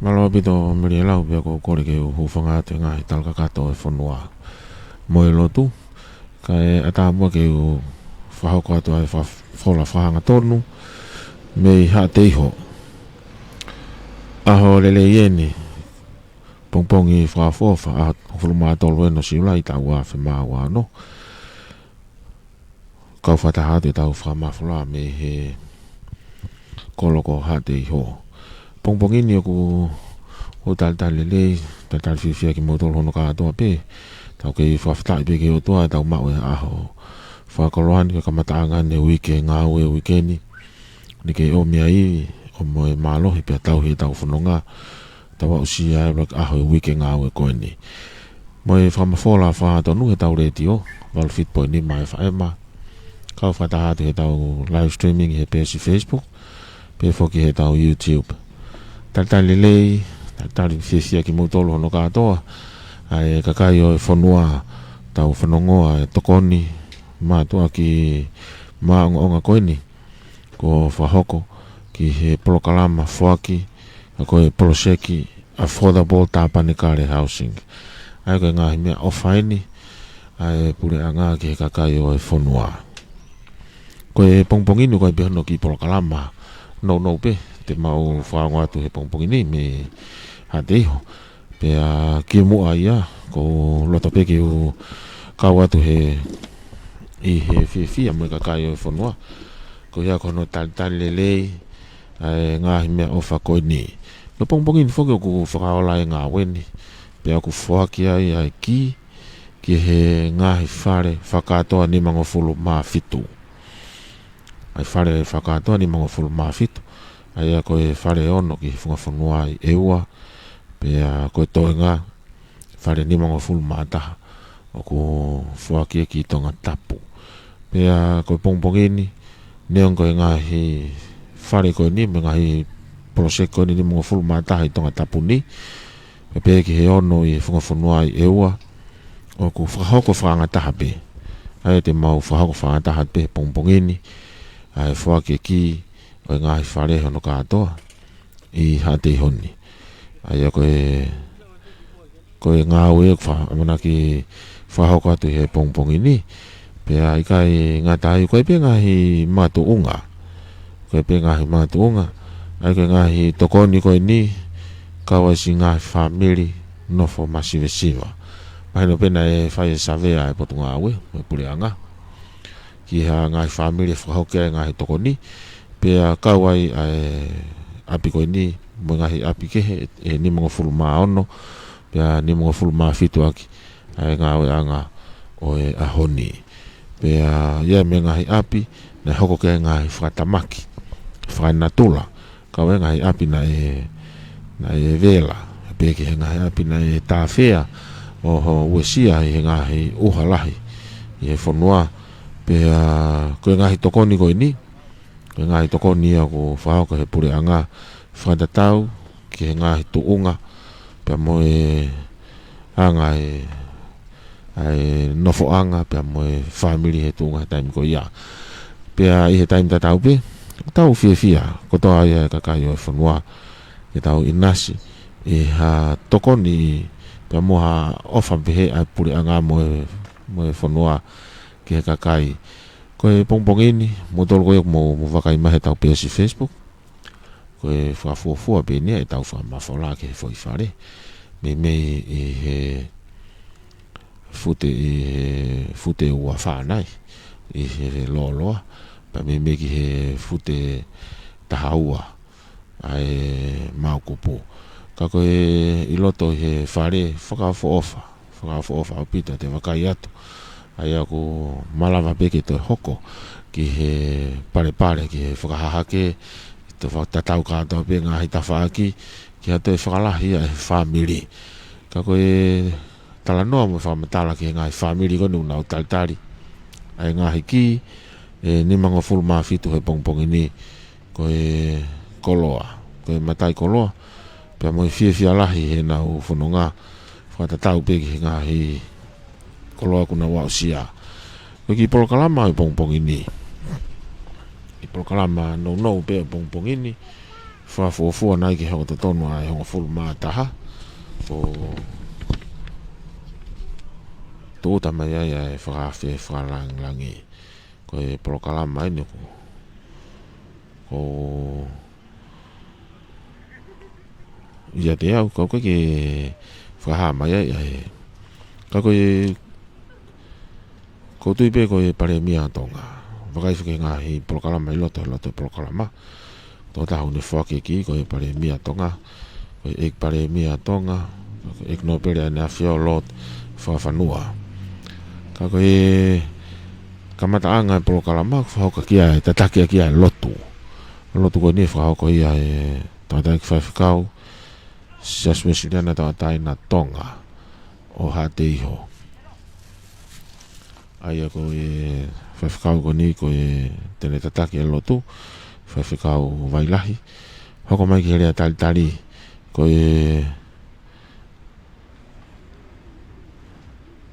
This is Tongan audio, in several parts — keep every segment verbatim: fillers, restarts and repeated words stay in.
Mālō ʻaupito Mele Lau, pea ʻoku ou kole ke u hūfanga atu he ngaahi tala kakato ʻo e fonua mo e lotu. Kae ʻatā muʻa ke u fakahoko atu ʻa e fa-, fola fakahangatonu mei Haʻateiho. ʻAho lelei eni, pongipongi fakaʻofoʻofa, ʻaho hongofulu mā tolu eni ʻo Siulai, taʻu ua afe mā ua ono. Kau fakataha atu ʻetau fakamafola mei he kolo ko Haʻateiho. Pongipongi ni ʻoku ou talitali lelei, talitali fiefia kimoutolu hono kātoa pē. Tau kei fakafetaʻi pē ki he ʻOtua ʻetau maʻu e ʻaho fakakoloa ni, ko e kamataʻanga eni e uike ngāue, uike ni. Naʻe kei ʻomi ai ʻa e moʻui, mālohi pea tauhi ʻetau fononga. Tau aʻusia e ʻuluaki ʻaho e uike ngāue ko eni. Mo e fakamafola fakahangatonu heʻetau letiō, valu fitu poini nima F M. Kau fakataha atu heʻetau live streaming he peesi Facebook, pea foki heʻetau YouTube. Talitali lelei, talitali fiefia kimoutolu hono kātoa, ʻa e kakai ʻo e fonua, tau fanongoa e tokoni mātuʻaki maʻongoʻonga ko eni kuo fakahoko ki he polokalama foaki, ka ko e poloseki Affordable Tāpanekale Housing. ʻA ia ko e ngaahi meʻaʻofa eni ʻa e puleʻanga ki he kakai ʻo e fonua. Ko e pongipongi ni ko e pē hono kiʻi polokalama nounou pē te mau fakaongo atu he pongipongi ni mei Haʻateiho. Pea kimuʻa ia, ʻoku ou loto pē ke u kau atu he, ʻi he fiefia mo e kakai ʻo e fonua. Ko ia ko hono talitali lelei ʻa e ngaahi meʻaʻofa ko eni. Ko e pongipongi ni foki ʻoku fakaola e ngāue ni, pea ʻoku foaki ai ʻa e kī ki he ngaahi fale fakakātoa nimangofulu mā fitu. ʻA e fale fakakātoa nimangofulu mā fitu. ʻA ia ko e fale ono ki he funga fonua ʻi ʻEua, pea ko e toenga fale nimangofulu mā taha ʻoku foaki ia ki Tongatapu. Pea ko e pongipongi ni, neongo ko e ngaahi fale ko eni, mo e ngaahi poloseki ko eni nimangofulu mā taha ʻi Tongatapu ni, pea pehē ki he ono ʻi he funga fonua ʻi ʻEua, ʻoku fakahoko fakaangataha pē. ʻA ia te mau fakahoko fakaangataha pē he pongipongi ni ʻa e foaki e kī ʻo e ngaahi fale hono kātoa ʻi Haʻateiho ni. ʻA ia ko e, ko e ngāue ʻoku fa-, ʻamanaki fakahoko atu he pongipongi ni. Pea ʻikai ngata ai, ko e pē ngaahi makatuʻunga. Ko e pē ngaahi makatuʻunga. ʻA ia ko e ngaahi tokoni ko eni, kau ai siʻi ngaahi fāmili nofo masivesiva. Mahino pē naʻe fai e savea ʻa e Potungāue mo e Puleʻanga ki ha ngaahi fāmili ʻe fakahoko e ngaahi tokoni, pea kau ai ʻa e ʻapi ko eni mo e ngaahi ʻapi kehe ʻe nimangofulu mā ono, pea nimangofulu mā fitu ʻaki ʻa e ngāueʻanga ʻo e ʻaho ni. Pea ʻi ai mo e ngaahi ʻapi naʻe hoko ki ai e ngaahi fakatamaki fakanatula, kau ai e ngaahi ʻapi naʻe, naʻe vela, pea ki he ngaahi ʻapi naʻe tāfea ʻo, ʻo uesia ʻi he ngaahi ʻuha lahi ʻi he fonua. Pea ko e ngaahi tokoni ko eni, ko e ngaahi tokoni ia ʻoku fakahoko he puleʻanga, fakatatau ki he ngaahi tuʻunga pea mo e anga e, ʻa e nofoʻanga pea mo e fāmili he tuʻunga he taimi ko ia. Pea ʻi he taimi tatau pē, tau fiefia kotoa ia e kakai ʻo e fonua ke tau ʻinasi ʻi ha tokoni pea mo ha ʻofa pehē ʻa e puleʻanga mo e, mo e fonua ki he kakai. Ko e pongipongi ni, moutolu ko ia ʻoku mou, mou vakai mai heʻetau peesi Facebook, ko e fakafuofua pē eni ia ʻetau fakamafola ki he foʻi fale. Meimei ʻi he fute, ʻi he fute ua fā nai, ʻi he lōloa, pea meimei ki he fute taha ua ʻa e maokupu. Ka ko e ʻi loto ʻi he fale fakaʻofoʻofa, fakaʻofoʻofa ʻaupito te vakai atu. ʻA ia ʻoku malava pē ke toe hoko ki he palepale, ki he fakahahake, Toe fakatatau kātoa pē ngaahi tafaʻaki, ke ʻoua toe fakalahi ʻa e fāmili. Ka ko e talanoa mo e fakamatala ki he ngaahi fāmili ko eni ʻoku nau talitali ʻa e ngaahi kī, ʻe nimangofulu mā fitu he pongipongi ni, ko e koloa, ko e matai koloa, pea mo e fiefia lahi heʻenau fononga, fakatatau pē ki he ngaahi koloa kuo nau aʻusia. Ko e kiʻi polokalama ʻo e pongipongi ni. Kiʻi polokalama nounou pē ʻo e pongipongi ni. Fakafuofua nai ke hoko totonu ʻa e hongofulu mā taha. ʻO tūʻuta mai ai ʻa e fakaafe fakalāngilangi. Ko e polokalama eni ʻoku, ʻoku ʻiate au, ka ʻoku ʻikai ke fakahā mai ai ʻa e, ka ko e, ʻoku ou tui pē ko e Palēmia Tonga. Vakai foki ki he ngaahi polokalama ʻi loto, ʻi loto polokalama. Tokotaha ʻoku ne foaki e kī ko e Palēmia Tonga, ko e ʻEiki Palēmia Tonga, ko e ʻEiki Nōpele ʻAneafi ʻo Lord Fakafanua. Ka ko e kamataʻanga e polokalama, ʻoku fakahoko ki ai, tataki ʻaki ʻa e lotu. Lotu ko eni ʻe fakahoko ia ʻe Tangataʻeiki Faifekau Siasi Uēsiliana Tauʻatāina Tonga ʻo Haʻateiho. ʻA ia ko e faifekau ko eni ko e te ne tataki e lotu, Faifekau Vailahi. Hoko mai ki he lea talitali, ko e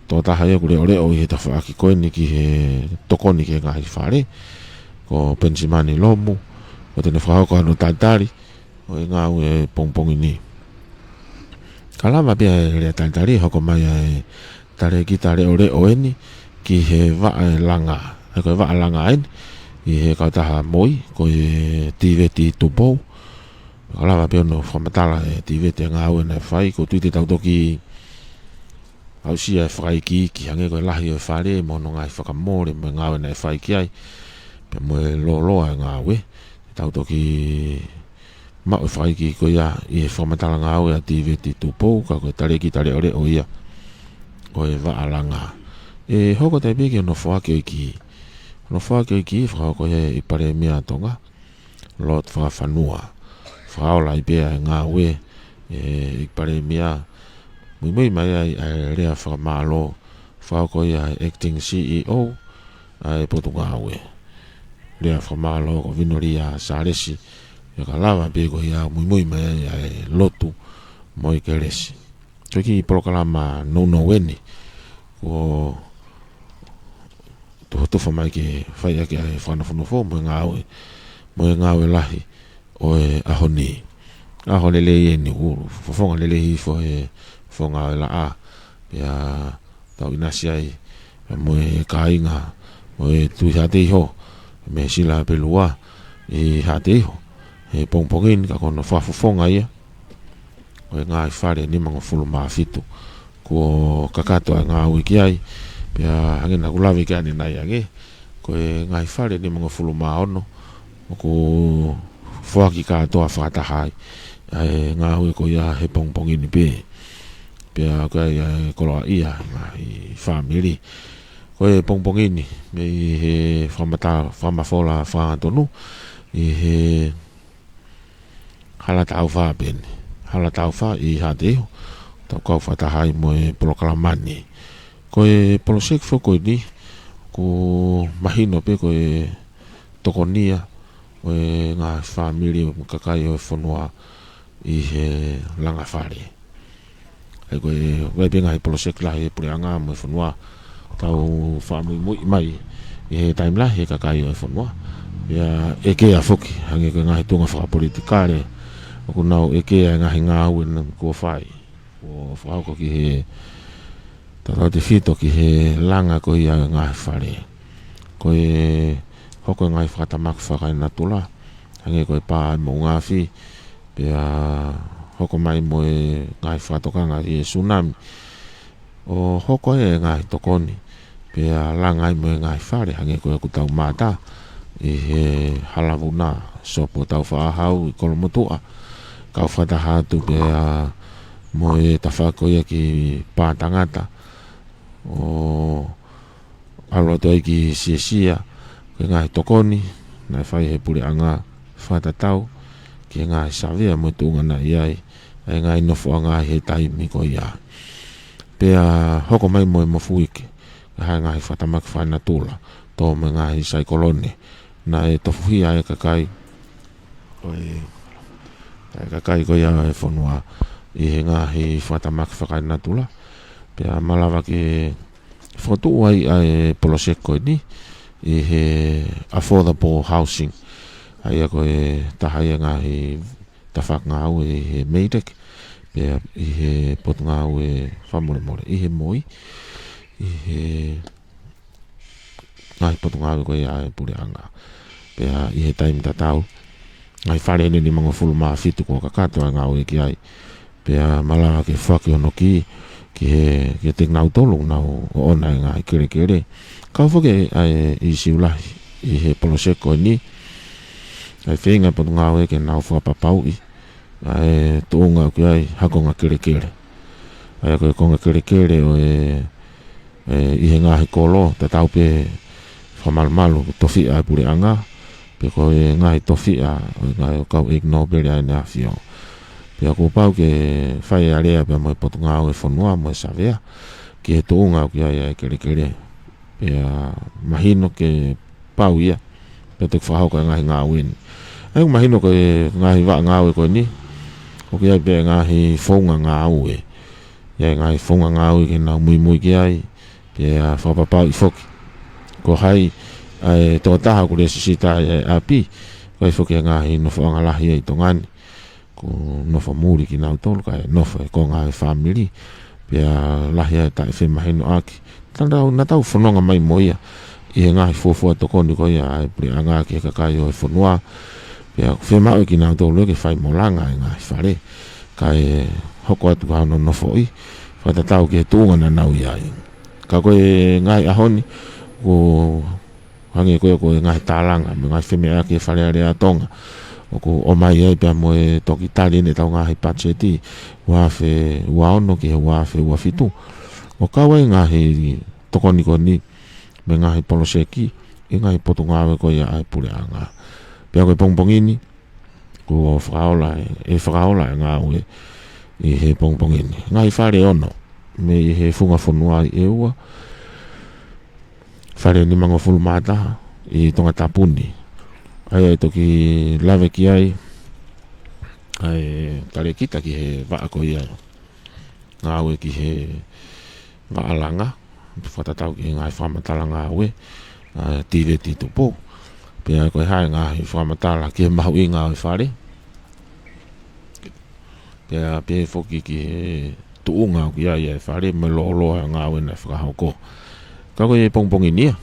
tokotaha ia ʻoku leʻoleʻo ʻi he tafaʻaki ko eni ki he tokoni ki he ngaahi fale, ko Penisimani Lomu, ʻoku te ne fakahoko hono talitali ʻo e ngāue pongipongi ni. Ka lava pē ʻa e lea talitali, hoko mai ʻa e talēkita leʻoleʻo eni ki he vaʻa e langa, he ko e vaʻa langa eni, ʻi he kautaha MOI, ko e Tīveti Tupou. Ka lava pē hono fakamatala ʻe Tīveti e ngāue naʻe fai, ʻoku ou tui te tau toki aʻusia e fakaikiiki, hangē ko e lahi ʻo e fale, mo hono ngaahi fakamole, mo e ngāue naʻe fai ki ai, pea mo e lōloa e ngāue. Te tau toki maʻu e fakaikiiki ko ia ʻi he fakamatala ngāue ʻa Tīveti Tupou, ka ko e talēkita leʻoleʻo ia ʻo e vaʻa langa. ʻE hoko atu pē ki hono foaki ʻo e kī. Hono foaki ʻo e kī, fakahoko ʻe he ʻEiki Palēmia Tonga, Lord Fakafanua. Fakaola ai pē ʻa e ngāue ʻe he ʻEiki Palēmia, muimui mai ai ʻa e lea fakamālō, fakahoko ia ʻe he Acting CEO ʻa e Potungāue. Lea fakamālō ko Vinolia Sālesi, pea ka lava pē ko ia muimui mai ai ʻa e lotu mo e kelesi. Ko e kiʻi polokalama nounou eni, ʻoku tufotufa mai ke fai ʻaki ʻa e fakanofonofo mo e ngāue, mo e ngāue lahi ʻo e ʻaho ni. ʻAho lelei eni, ʻoku fofonga lelei hifo e fofonga ʻo e laʻā, pea tau ʻinasi ai mo e kāinga, mo e Tuʻi Haʻateiho, mei Sila Pelua ʻi Haʻateiho he pongipongi ni, ka ko hono fakafofonga ia ʻo e ngaahi fale nimangofulu mā fitu kuo kakato ʻa e ngāue ki ai. Pea hangē naʻa ku lave ki ai ʻanenai ange, ko e ngaahi fale nimangofulu mā ono ʻoku foaki kātoa fakataha ai ʻa e ngāue ko ia he pongipongi ni pē. Pea ko ia ʻa e koloaʻia e ngaahi fāmili. Ko e pongipongi ni, mei he fakamata-, fakamafola fakahangatonu ʻi he Hala Taufa pē eni. Hala Taufa ʻi Haʻateiho. Tau kau fakataha ai mo e polokalama ni. Ko e poloseki foki ko eni, ʻoku mahino pē ko e tokonia ʻo e ngaahi fāmili mo e kakai ʻo e fonua ʻi he langa fale. ʻA ia ko e ʻoku ʻi ai pē ngaahi poloseki lahi ʻa e puleʻanga mo e fonua tau fakamuimuiʻi mai ʻi he taimi lahi ʻe he kakai ʻo e fonua. Pea ʻeke ʻa foki, hangē ko e ngaahi tuʻunga fakapolitikale, ʻoku nau ʻeke ʻa e ngaahi ngāue naʻa kuo fai. ʻO fakahoko ki he tautautefito ki he langa ko ia e ngaahi fale. Ko e hoko e ngaahi fakatamaki fakaenatula, hangē ko e pā ʻi Moʻungaafi, pea hoko mai mo e ngaahi fakatokanga ʻi he sunami. ʻO hoko e ngaahi tokoni, pea langa ai mo e ngaahi fale, hangē ko ʻeku tau mātā ʻi he Hala Vuna, Sopu Taufaʻāhau ʻi Kolomotuʻa. Kau fakataha atu pea mo e tafaʻaki ko ia ki Pātangata, ʻo ʻalu atu ai ki Siasia, ko e ngaahi tokoni naʻe fai ʻe he puleʻanga fakatatau ki he ngaahi savea mo e tuʻunga naʻe ʻi ai ʻa e ngaahi nofoʻanga ʻi he taimi ko ia. Pea hoko mai mo e mofuike, ʻa e ngaahi fakatamaki fakaenatula, tō mo e ngaahi saikolone, naʻe tofuhia e kakai, ʻo e, e kakai ko ia e fonua ʻi he ngaahi fakatamaki fakaenatula. Pea malava ke fokotuʻu ai ʻa e poloseki ko eni, ʻi he affordable housing. ʻA ia ko e taha ia e ngaahi tafaʻaki ngāue ʻi he MEIDECC, pea ʻi he Potungāue fakamolemole, ʻi he MOI, ʻi he ngaahi potungāue ko ia ʻa e puleʻanga. Pea ʻi he taimi tatau, ngaahi fale ʻe nimangofulu mā fitu kuo kakato ʻa e ngāue ki ai. Pea malava ke foaki hono kī ki he, kiate kinautolu ʻoku nau ʻoʻona e ngaahi kelekele. Kau foki ʻa e ʻīsiu lahi ʻi he poloseki ko eni, ʻa e feinga e potungāue ke nau fakapapauʻi ʻa e tuʻunga ʻoku ʻi ai ha konga kelekele. ʻA ia ko e konga kelekele ʻo e, e, ʻi he ngaahi kolo, tatau pē fakamalumalu tofiʻa e puleʻanga, pe ko e ngaahi tofiʻa ʻo e ngaahi ʻo e kau ʻeiki nōpele ʻa ʻEne ʻAfio. Pea kuo pau ke fai e alea pea mo e Potungāue Fonua mo e Savea ki he tuʻunga ʻoku ʻi ai ʻa e kelekele. Pea mahino ke pau ia, pea toki fakahoko e ngaahi ngāue ni. ʻA ia ʻoku mahino ko e ngaahi vaʻa ngāue ko eni, ʻoku ʻi ai pē ngaahi founga ngāue. ʻI ai ngaahi founga ngāue ke nau muimui ki ai, pea fakapapauʻi foki ko hai ʻa e tokotaha ʻoku lēsisita ʻi he ʻapi, ko hai foki e ngaahi nofoʻanga lahi ʻi Tonga ni. Ko e nofo muli kinautolu, kae nofo e konga e fāmili. Pea lahi ʻa e taʻefemahinoʻaki. Naʻa tau, naʻa tau fononga mai mo ia ʻi he ngaahi fuofua tokoni ko ia ʻa e puleʻanga ki he kakai ʻo e fonua. Pea ʻoku fiemaʻu kinautolu ke fai mo langa e ngaahi fale, kae hoko atu ki hono nofoʻi, fakatatau ki he tuʻunga naʻa nau ʻi ai. Ka ko e ngaahi ʻaho ni, ʻoku hangē ko ia ko e ngaahi tālanga mo e ngaahi femeʻaʻaki e Fale Alea ʻa Tonga, ʻoku ʻomai ai pea mo e toki tali ʻene tau ngaahi patiseti ua afe ua ono ki he ua afe ua fitu, ʻo kau ai ngaahi tokoni ko eni mo e ngaahi poloseki ʻi he ngaahi potungāue ko ia ʻa e puleʻanga. Pea ko e pongipongi ni, kuo fakaola e, ʻe fakaola e ngāue ʻi he pongipongi ni. Ngaahi fale ono mei he funga fonua ʻe ua, fale nimangofulu mā taha ʻi Tongatapu ni. ʻA ia ʻe toki lave ki ai ʻa e talēkita ki he vaʻa ko ia, ngāue ki he vaʻa langa, fakatatau ki he ngaahi fakamatala ngāue, ʻa, Tīveti Tupou. Pea ko e hā e ngaahi fakamatala ki he mahuʻinga ʻo e fale, pea pehē foki ki he tuʻunga ʻoku ʻi ai e fale mo e lōloa e ngāue naʻe fakahoko. Ka ko e pongipongi ni ia,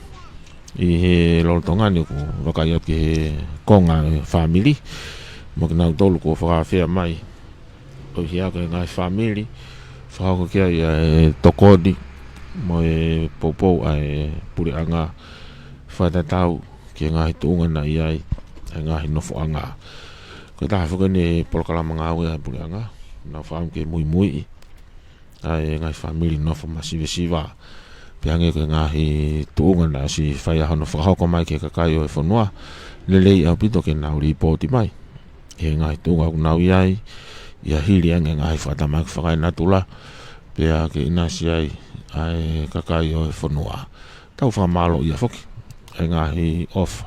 ʻi he lolotonga ni ʻoku vakai atu ki he konga e fāmili, mo kinautolu kuo fakaafeʻi mai, ʻo hia ko e ngaahi fāmili, fakahoko ki ai ʻa e tokoni mo e poupou ʻa e puleʻanga, fakatatau ki he ngaahi tuʻunga naʻe ʻi ai ʻa e ngaahi nofoʻanga. Ko e taha foki eni e polokalama ngāue ʻa e puleʻanga, naʻa nau fakaʻamu ke muimuiʻi ʻa e ngaahi fāmili nofo masivesiva. Pea hangē ko e ngaahi tuʻunga naʻe ʻosi fai ʻa hono fakahoko mai ki he kakai ʻo e fonua, lelei ʻaupito ke nau lipooti mai ʻi he ngaahi tuʻunga ʻoku nau ʻi ai, ʻi he hili ange ngaahi fakatamaki fakaenatula, pea ke ʻinasi ai ʻa e kakai ʻo e fonua. Tau fakamālōʻia foki ʻa e ngaahi ʻofa,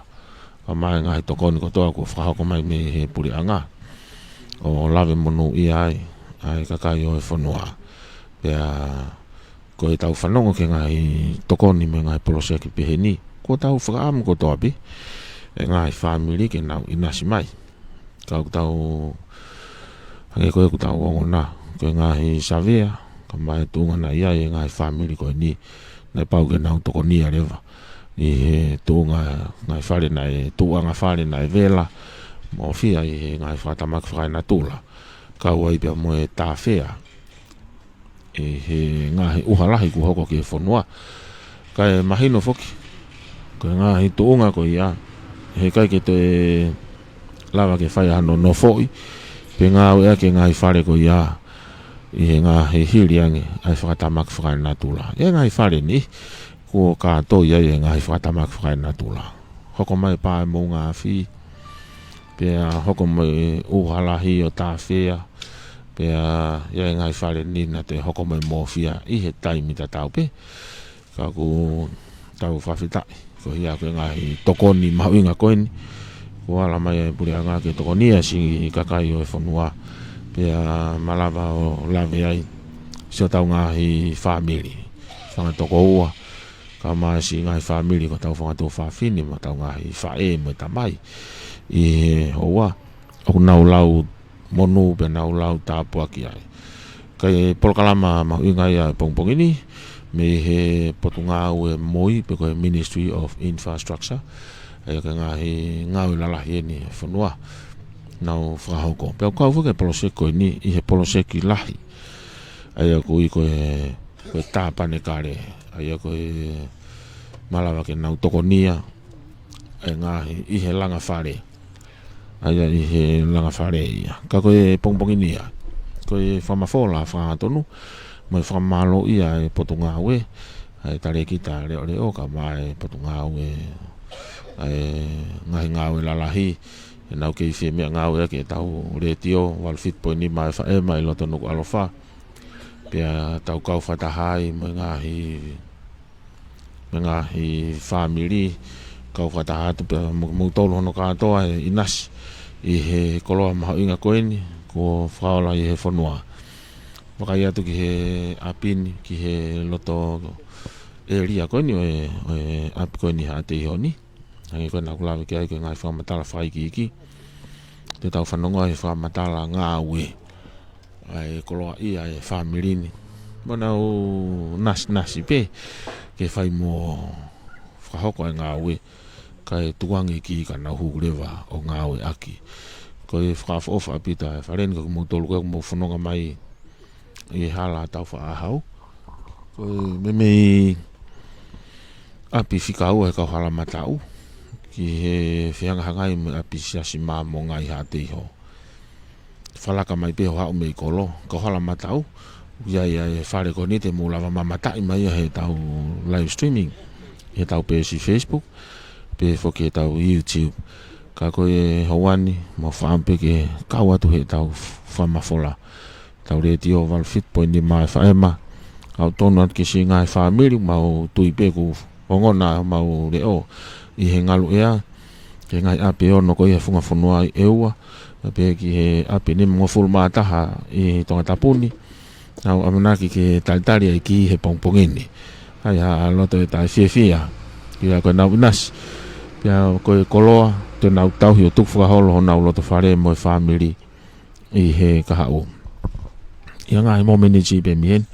kae ʻumaʻā e ngaahi tokoni kotoa kuo fakahoko mai mei he puleʻanga, ʻo lave monūʻia ai ʻa e kakai ʻo e fonua. Pea ko ʻetau fanongo ki he ngaahi tokoni mo e ngaahi poloseki pehē ni, kuo tau fakaʻamu kotoa pē e ngaahi fāmili ke nau ʻinasi mai. Ka ʻoku tau, hangē ko ia ʻoku tau ongona, ko e ngaahi savea, kae ʻumaʻā e tuʻunga naʻe ʻi ai e ngaahi fāmili ko eni, naʻe pau ke nau tokonia leva ʻi he tuʻunga, ngaahi fale naʻe, tuʻunga fale naʻe vela mo fia ʻi he ngaahi fakatamaki fakaenatula, kau ai pea mo e tāfea ʻi he ngaahi ʻuha lahi kuo hoko ki he fonua. Kae mahino foki ko e ngaahi tuʻunga ko ia, heʻikai ke toe lava ke fai hano nofoʻi pe ngāueʻaki e ngaahi fale ko ia ʻi he ngaahi hili ange ʻa e fakatamaki fakaenatula. ʻI he ngaahi fale ni, kuo kātoi ai e ngaahi fakatamaki fakaenatula. Hoko mai pā e moʻunga afi, pea hoko mo e ʻuha lahi ʻo tāfea, pea ʻi ai e ngaahi fale ni naʻa toe hoko mo e mōfia ʻi he taimi tatau pē. Ka ʻoku tau fakafetaʻi koeʻuhi ko e ngaahi tokoni mahuʻinga ko eni kuo ala mai e puleʻanga ke tokoniʻi siʻi kakai ʻo e fonua, pea malava ʻo lave ai siʻotau ngaahi fāmili, fanga tokoua, kae ʻumaʻā siʻi ngaahi fāmili ko hotau fanga tuofāfine mo hotau ngaahi faʻē mo e tamai ʻi he houa ʻoku nau lau monū pea nau lau tāpuaki ai. Ko e polokalama mahuʻinga ia ʻo e pongipongi ni, mei he Potungāue MOI pe ko e Ministry of Infrastructure, ʻa ia ko e ngaahi ngāue lalahi eni ʻa e fonua naʻa nau fakahoko. Pea ʻoku kau foki e poloseki ko eni ʻi he poloseki lahi, ʻa ia ʻoku ui ko e, ko e Tāpanekale, ʻa ia ko e malava ke nau tokonia e ngaahi ʻi he langa fale, ʻa ia ʻi he langa fale ia. Ka ko e pongipongi ni ia, ko e fakamafola fakahangatonu mo e fakamālō ia ʻa e Potungāue, ʻa e Talēkita Leʻoleʻo, kae ʻumaʻā e Potungāue ʻa e ngaahi ngāue lalahi, ʻenau kei fie meʻangāueʻaki ʻetau Letiō valu fitu poini nima FM ʻi loto Nukuʻalofa, pea tau kau fakataha ai mo e ngaahi, mo e ngaahi fāmili, kau fakataha atu pea mo, mo kimoutolu hono kātoa ʻe ʻinasi ʻi he koloa mahuʻinga ko eni kuo fakaola ʻi he fonua. Vakai atu ki he ʻapi ni, ki he loto ʻēlia ko eni ʻo e, ʻo e ʻapi ko eni Haʻateiho ni. Hangē ko ē naʻa ku lave ki ai, ko e ngaahi fakamatala fakaikiiki. Te tau fanongo he fakamatala ngāue ʻa e koloaʻia ʻa e fāmili ni. Mo ʻenau ʻinasi, ʻinasi pē ke fai mo fakahoko ʻa e ngāue, kae tukuange ki ka nau hū leva ʻo ngāueʻaki. Ko e fakaʻofoʻofa ʻaupito ʻa e fale ni, ko kimoutolu ko ē ʻoku mou fononga mai ʻi he hala tau faʻahau. Ko e meimei ʻapi fika ua he kauhala mataʻu ki he fehangahangai mo e ʻapi Siasi Māmonga ʻi Haʻateiho. Fakalaka mai pē hoʻo haʻu mei kolo, kauhala mataʻu, ʻoku ʻi ai ʻa e fale ko eni te mou lava mamataʻi mai ia heʻetau live streaming, heʻetau peesi Facebook, pea foki heʻetau YouTube. Ka ko e houa ni, mau fakaʻamu pē ke kau atu heʻetau fakamafola, tau Letiō valu fitu poini nima FM. ʻOku tonu atu ki siʻi ngaahi fāmili, mau tui pē ʻoku ongona homau leʻo ʻi he ngaluʻea ki he ngaahi ʻapi ʻe ono ko ia he funga fonua ʻi ʻEua, pea pehē ki he ʻapi ʻe nimangofulu mā taha ʻi Tongatapu ni. Nau ʻamanaki ke talitali ʻa e kī he pongipongi ni. ʻA ia ʻa e loto ʻe taʻefiefia, ʻa ia ko ʻenau ʻinasi, pea ko e koloa te nau tauhi ʻo tukufakaholo honau loto fale mo e fāmili ʻi he kahaʻu. ʻI he ngaahi mōmeniti pē mei heni,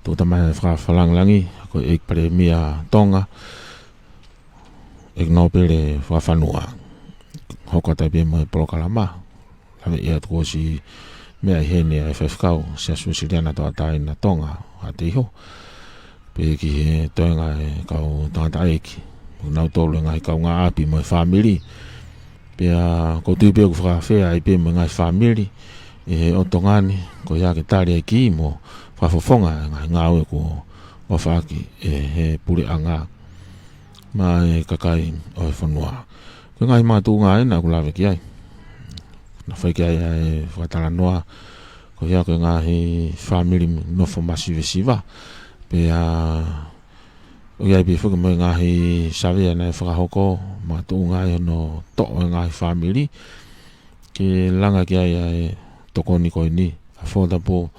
tau tama e fakafalangilangi, ko e ʻEiki Palēmia Tonga, ʻEiki Nōpele Fakafanua, hoko atu ai pē mo e polokalama, lave ia atu kuo ʻosi meʻa ʻi heni ʻa e faifekau Siasi Uēsiliana Tauʻatāina Tonga, Haʻateiho, pea ki he toenga e kau tangataʻeiki, mo kinautolu e ngaahi kaungāʻapi mo e fāmili. Pea ʻoku ou tui pē ʻoku fakaafeʻi ai pē mo e ngaahi fāmili ʻi he ʻotu Tonga ni, ko ia ke tali ʻa e kī mo fakafofonga e ngaahi ngāue kuo ʻofaʻaki ʻe he puleʻanga maʻa e kakai ʻo e fonua. Ko e ngaahi makatuʻunga ē naʻa ku lave ki ai, naʻe fai ki ai ʻa e fakatalanoa, ko ia ko e ngaahi fāmili nofo masivesiva. Pea ʻoku ʻi ai pē foki mo e ngaahi savea naʻe fakahoko, makatuʻunga ai hono toʻo e ngaahi fāmili ke langa ki ai ʻa e tokoni ko eni, affordable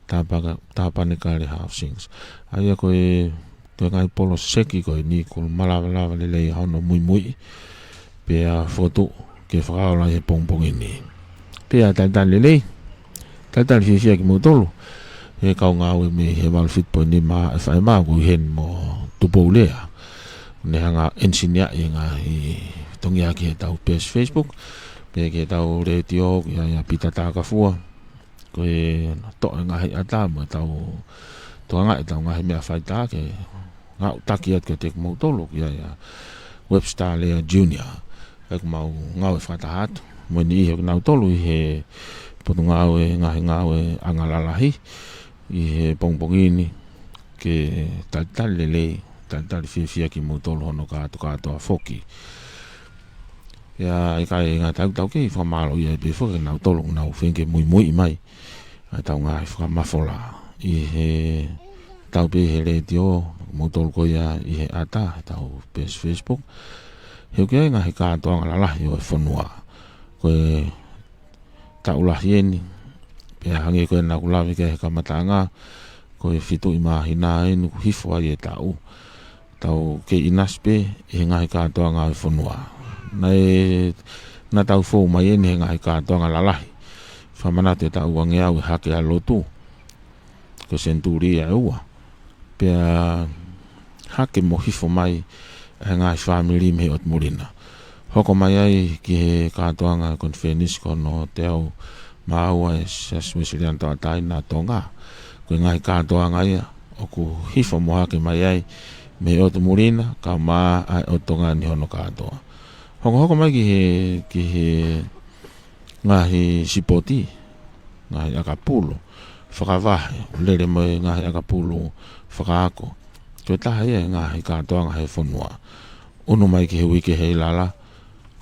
Tāpaka-, Tāpanekale Housings. ʻA ia ko e, ko e ngaahi poloseki ko eni kuo lava, lava lelei ʻa hono muimui, pea fokotuʻu ke fakaola he pongipongi ni. Pea talitali lelei, talitali fiefia kimoutolu he kau ngāue mei he valu fitu poini nima FM, ʻoku ʻi heni mo Tupou Lea, ne hanga ʻo ʻenisinia ʻi he ngaahi tongiaki heʻetau peesi Facebook, pea ki heʻetau letiō, ʻa ia Pita Takafua, ko e toʻo e ngaahi ʻata mo ʻetau tokangaʻi ʻetau ngaahi meʻa faitā ke ngāue taki atu kiate kimoutolu, ʻa ia Webster Lea Junior. ʻOku mau ngāue fakataha atu mo e niʻihi ʻo kinautolu ʻi he Potungāue Ngaahi Ngāue Anga Lalahi ʻi he pongipongi ni, ke talitali lelei, talitali fiefia kimoutolu hono kātokātoa foki. Pea ʻikai ngata ai, tau kei fakamālōʻia pē foki kinautolu ʻoku nau feinga ke muimui mai ʻa ʻetau ngaahi fakamafola ʻi he tau pē he letiō, moutolu ko ia ʻi he ʻata, ʻetau peesi Facebook. He ʻoku ʻi ai e ngaahi kātoanga lalahi ʻo e fonua. Ko e taʻu lahi eni, pea hangē ko ē naʻa ku lave ki ai he kamataʻanga, ko e fitu ʻi māhina eni kuo hifo ai e taʻu. Tau kei ʻinasi pē ʻi he ngaahi kātoanga ʻo e fonua. Naʻe, naʻa tau fou mai eni he ngaahi kātoanga lalahi. Fakamanatu e taʻu uangeau e Hake ʻa Lotu, ko e senituli ia ʻe ua. Pea hake mo hifo mai e ngaahi fāmili mei he ʻotu muli na. Hoko mai ai ki he kātoanga konifelenisi ko hono teau mā ua e Siasi Uēsiliana Tauʻatāina ʻa Tonga. Ko e ngaahi kātoanga ia ʻoku hifo mo hake mai ai mei he ʻotu muli na, kae ʻumaʻā ʻa e ʻotu Tonga ni hono kātoa. Hokohoko mai ki he, ki he ngaahi sipoti, ngaahi ʻakapulu fakavahe, lele mo e ngaahi ʻakapulu fakaako. Ko e taha ia e ngaahi kātoanga he fonua. ʻUnu mai ki he uike he ʻilala,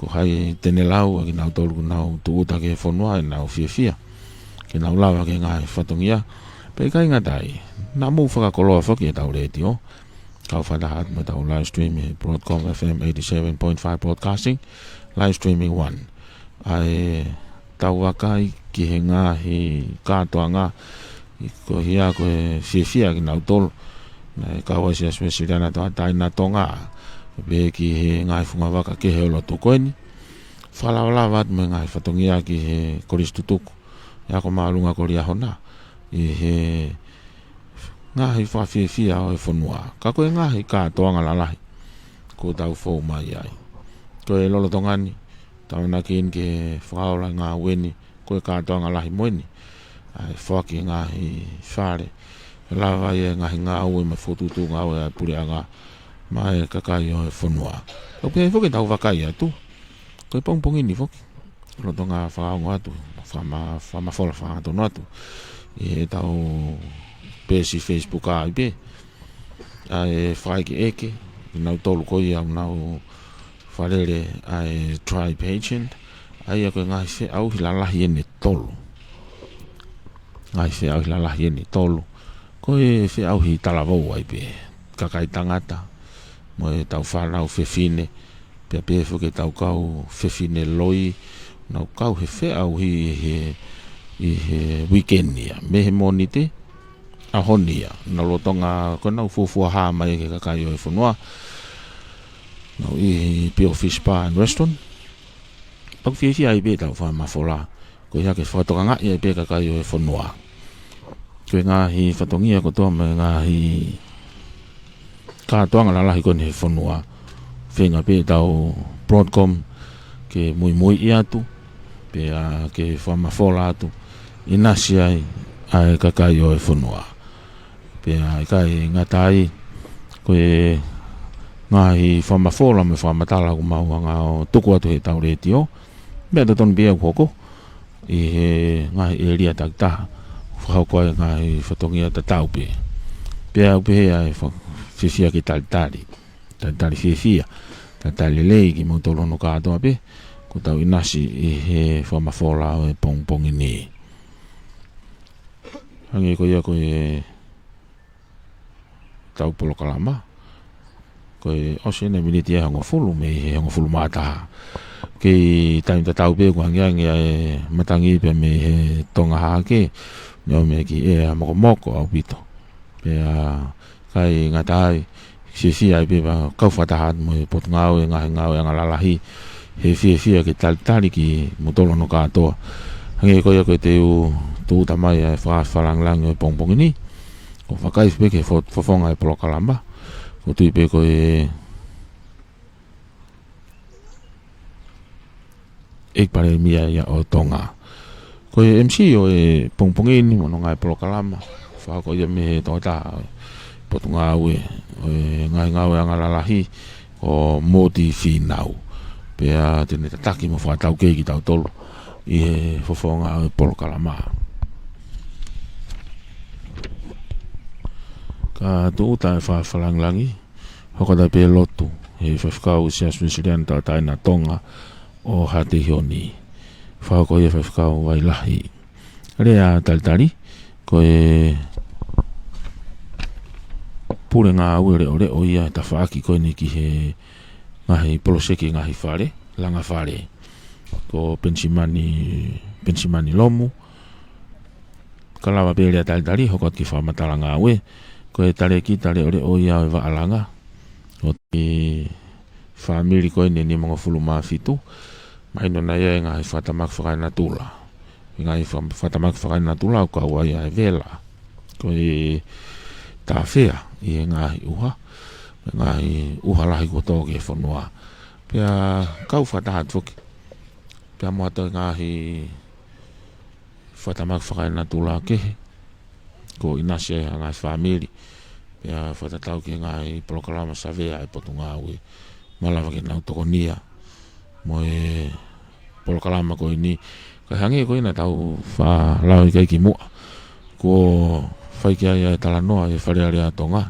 ko hai te ne lau ʻa kinautolu ʻoku nau tūʻuta ki he fonua ʻenau fiefia ke nau lava ki he ngaahi fatongia. Pea ʻikai ngata ai, naʻa mou fakakoloa foki ʻetau letiō, kau fakataha atu mo ʻetau live stream ʻi he Broadcom F M eighty-seven point five Broadcasting, live streaming one. ʻA e tau vakai ki he ngaahi kātoanga, ʻi ko hia ko e fiefia kinautolu, naʻe kau ai Siasi Uēsiliana Tauʻatāina ʻa Tonga, pea ki he ngaahi fungavaka kehe ʻo lotu ko eni. Fakalavalava atu mo e ngaahi fatongia ki he kolisi tutuku ʻe ako māʻolunga ko Liahona, ʻi he ngaahi fakafiefia ʻo e fonua. Ka ko e ngaahi kātoanga lalahi kuo tau fou mai ai. Ko e lolotonga ni, tau ʻamanaki eni ke fakaola e ngāue ni, ko e kātoanga lahi mo eni. ʻA e foaki e ngaahi fale, lava ai e ngaahi ngāue mo e fokotuʻutuʻu ngāue ʻa e puleʻanga mo e kakai ʻo e fonua. ʻOku pehē foki ʻetau vakai atu, ko e pongipongi ni foki, lolotonga fakaongo atu, fakama-, fakamafola fakahangatonu atu ʻi heʻetau peesi Facebook ʻa ia pē, ʻa e fakaʻekeʻeke, kinautolu ko ia ʻoku nau fakalele ʻa e Tri Pageant, ʻa ia ko e ngaahi feʻauhi lalahi eni ʻe tolu. Ngaahi feʻauhi lalahi eni ʻe tolu. Ko e feʻauhi talavou ai pē, kakai tangata mo ʻetau fānau fefine, pea pehē foki ʻetau kau fefine loi, nau kau he feʻauhi ʻi he, ʻi he weekend ia, mei he Mōnite ʻaho ni ia. Nau lolotonga ko ʻenau fuofua hā mai ki he kakai ʻo e fonua, nau ʻi he Pio Fish Bar and Restaurant. Pea ʻoku fiefia ai pē ʻetau fakamafola, ko ia ke fakatokangaʻi ai pē kakai ʻo e fonua. Ko e ngaahi fatongia kotoa mo e ngaahi kātoanga lalahi ko eni he fonua, feinga pē ʻetau Broadcom ke muimui atu, pea ke fakamafola atu, ʻinasi ai ʻa e kakai ʻo e fonua. Pea ʻikai ngata ai, ko e ngaahi fakamafola mo e fakamatala ʻoku mau hanga ʻo tuku atu heʻetau letiō, meʻa totonu pē ia ʻoku hoko ʻi he ngaahi ʻēlia takitaha, fakahoko ai e ngaahi fatongia tatau pē. Pea ʻoku pehē ai e fa-, fiefia ke talitali, talitali fiefia, talitali lelei kimoutolu hono kātoa pē kuo tau ʻinasi ʻi he fakamafola ʻo e pongipongi ni. Hangē ko ia ko e tau polokalama, ko e ʻosi eni e miniti ʻe hongofulu mei he hongofulu mā taha. Kei taimi tatau pē kuo angiangi ʻa e matangi pea mei he Tonga Hahake, ne ʻomi ki ʻea mokomoko ʻaupito. Pea ʻikai ngata ai, fiefia ai pē ʻa e kau fakataha atu mo e Potungāue Ngaahi Ngāue Angalalahi, he fiefia ke talitali kimoutolu hono kātoa. Hangē ko ia ko e teu tūʻuta mai ʻa e fakafalangilangi ʻo e pongipongi ni, ʻoku ou vakai pē ki he fo-, fofonga e polokalama. ʻOku ou tui pē ko e ʻEiki Palēmia ia ʻo Tonga. Ko e M C ʻo e pongipongi ni mo hono ngaahi polokalama, fakahoko ia mei he tokotaha Potungāue ʻo e Ngaahi Ngāue Angalalahi, ko Moti Fīnau. Pea te ne tataki mo fakataukei kitautolu ʻi he fofonga ʻo e polokalama. Ka tūʻuta e fakafalangilangi, hoko atu pē lotu he faifekau Siasi Uēsiliana Tauʻatāina ʻa Tonga, ʻo Haʻateiho ni. Fakahoko ia ʻe Faifekau Vailahi. Lea talitali, ko e pule ngāue leʻoleʻo ia ʻe tafaʻaki ko eni ki he ngaahi poloseki ngaahi fale, langa fale. Ko Penisimani, Penisimani Lomu, ka lava pē lea talitali, hoko atu ki he fakamatala ngāue, ko e talēkita leʻoleʻo ia ʻo e vaʻa langa ʻo e fāmili ko eni ʻe nimangofulu mā fitu, mahino nai ia e ngaahi fakatamaki fakaenatula. E ngaahi fa-, fakatamaki fakaenatula ʻoku kau ai ʻa e vela, ko e tāfea ʻi he ngaahi ʻuha, e ngaahi ʻuha lahi kuo tō ki he fonua. Pea kau fakataha atu foki pea mo ha toe ngaahi fakatamaki fakaenatula kehe, kuo ʻinasi ai ha ngaahi fāmili, pea fakatatau ki he ngaahi polokalama savea ʻa e Potungāue, malava ke nau tokonia mo e polokalama ko eni. Kae hangē ko ia naʻa tau faʻa lau ki ai kimuʻa, kuo fai ki ai ʻa e talanoa ʻa e Fale Alea ʻo Tonga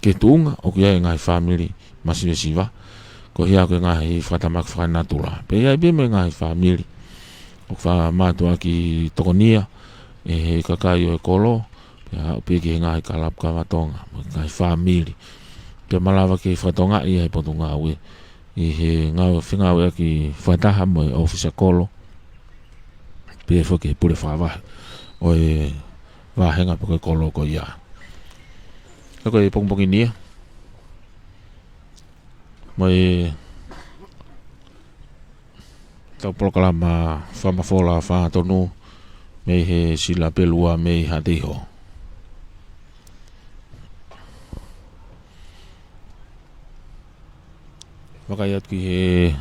ki he tuʻunga ʻoku ʻi ai e ngaahi fāmili masivesiva koeʻuhi ko e ngaahi fakatamaki fakaenatula. Pea ʻi ai pē mo e ngaahi fāmili ʻoku faʻa mātuʻaki tokonia ʻe he kakai ʻo e kolo, pea aʻu pē ki he ngaahi kalapu kava Tonga, mo e ngaahi fāmili, pea malava ke fakatokangaʻi ʻe he Potungāue ʻi he ngāue fengāueʻaki fakataha mo e ʻōfisa kolo, pea foki ki he pule fakavahe ʻo e vāhenga pe ko e kolo ko ia. Ka ko e pongipongi ni ia, mo ʻetau polokalama fakamafola fātonu mei he Silapelua mei Haʻateiho. Vakai atu ki he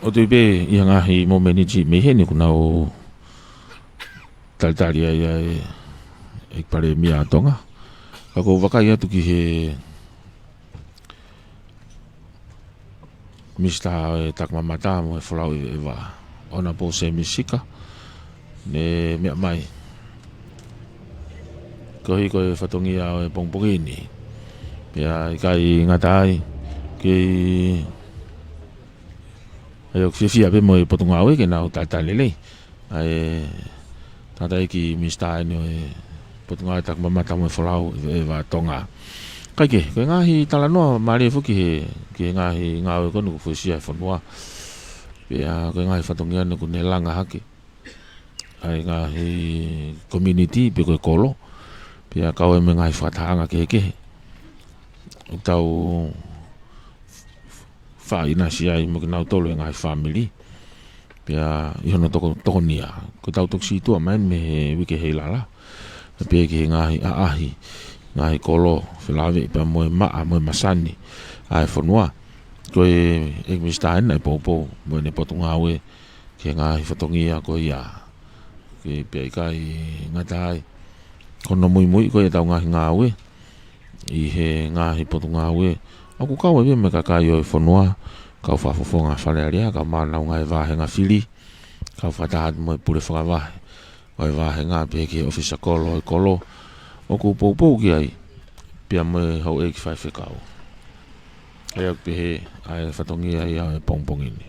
ʻOku tui pē ʻi he ngaahi momeniti mei heni kuo nau talitali ai ʻa e, ʻEiki Palēmia ʻo Tonga. Ka ʻoku ou vakai atu ki he Minisitā ʻo e Takimamata mo e Folau ʻEveʻeva, Honourable Sēmisi Sika, ne meʻa mai koeʻuhi ko e fatongia ʻo e pongipongi ni. Pea ʻikai ngata ai, kei ʻai ʻoku fiefia pē mo e Potungāue ke nau talitali lelei ʻa e tangataʻeiki Minisitā eni ʻo e Potungāue Takimamata mo e Folau ʻEveʻeva ʻa Tonga. Kae kehe, ko e ngaahi talanoa mālie foki he, ki he ngaahi ngāue ko eni kuo fuesia ʻe he fonua. Pea ko e ngaahi fatongia eni kuo ne langa hake ʻa e ngaahi community pe ko e kolo, pea kau ai mo e ngaahi fakatahaʻanga kehekehe ʻoku tau faʻa ʻinasi ai mo kinautolu e ngaahi fāmili. Pea ʻi hono toko, tokonia, ko ʻetau toki sītuʻa mai mei he uike Heilala, pea pehē ki he ngaahi ʻaʻahi, ngaahi kolo felāveʻi pea mo e maʻa mo e masani ʻa e fonua. Ko e ʻEiki Minisitā eni naʻe poupou mo ʻene Potungāue ki he ngaahi fatongia ko ia. Ke pea ʻikai ngata ai, ko hono muimui ko ia ʻetau ngaahi ngāue ʻi he ngaahi Potungāue ʻoku kau ai pē mo e kakai ʻo e fonua, kau fakafofonga Fale Alea, kau maʻu ʻenau ngaahi vāhenga fili, kau fakataha atu mo e pule fakavahe ʻo e vāhenga, pehē ki he ʻōfisa kolo ʻo e kolo, ʻoku poupou ki ai pea mo e houʻeiki faifekau. ʻA ia ʻoku pehē ʻa e fatongia ia ʻo e pongipongi ni.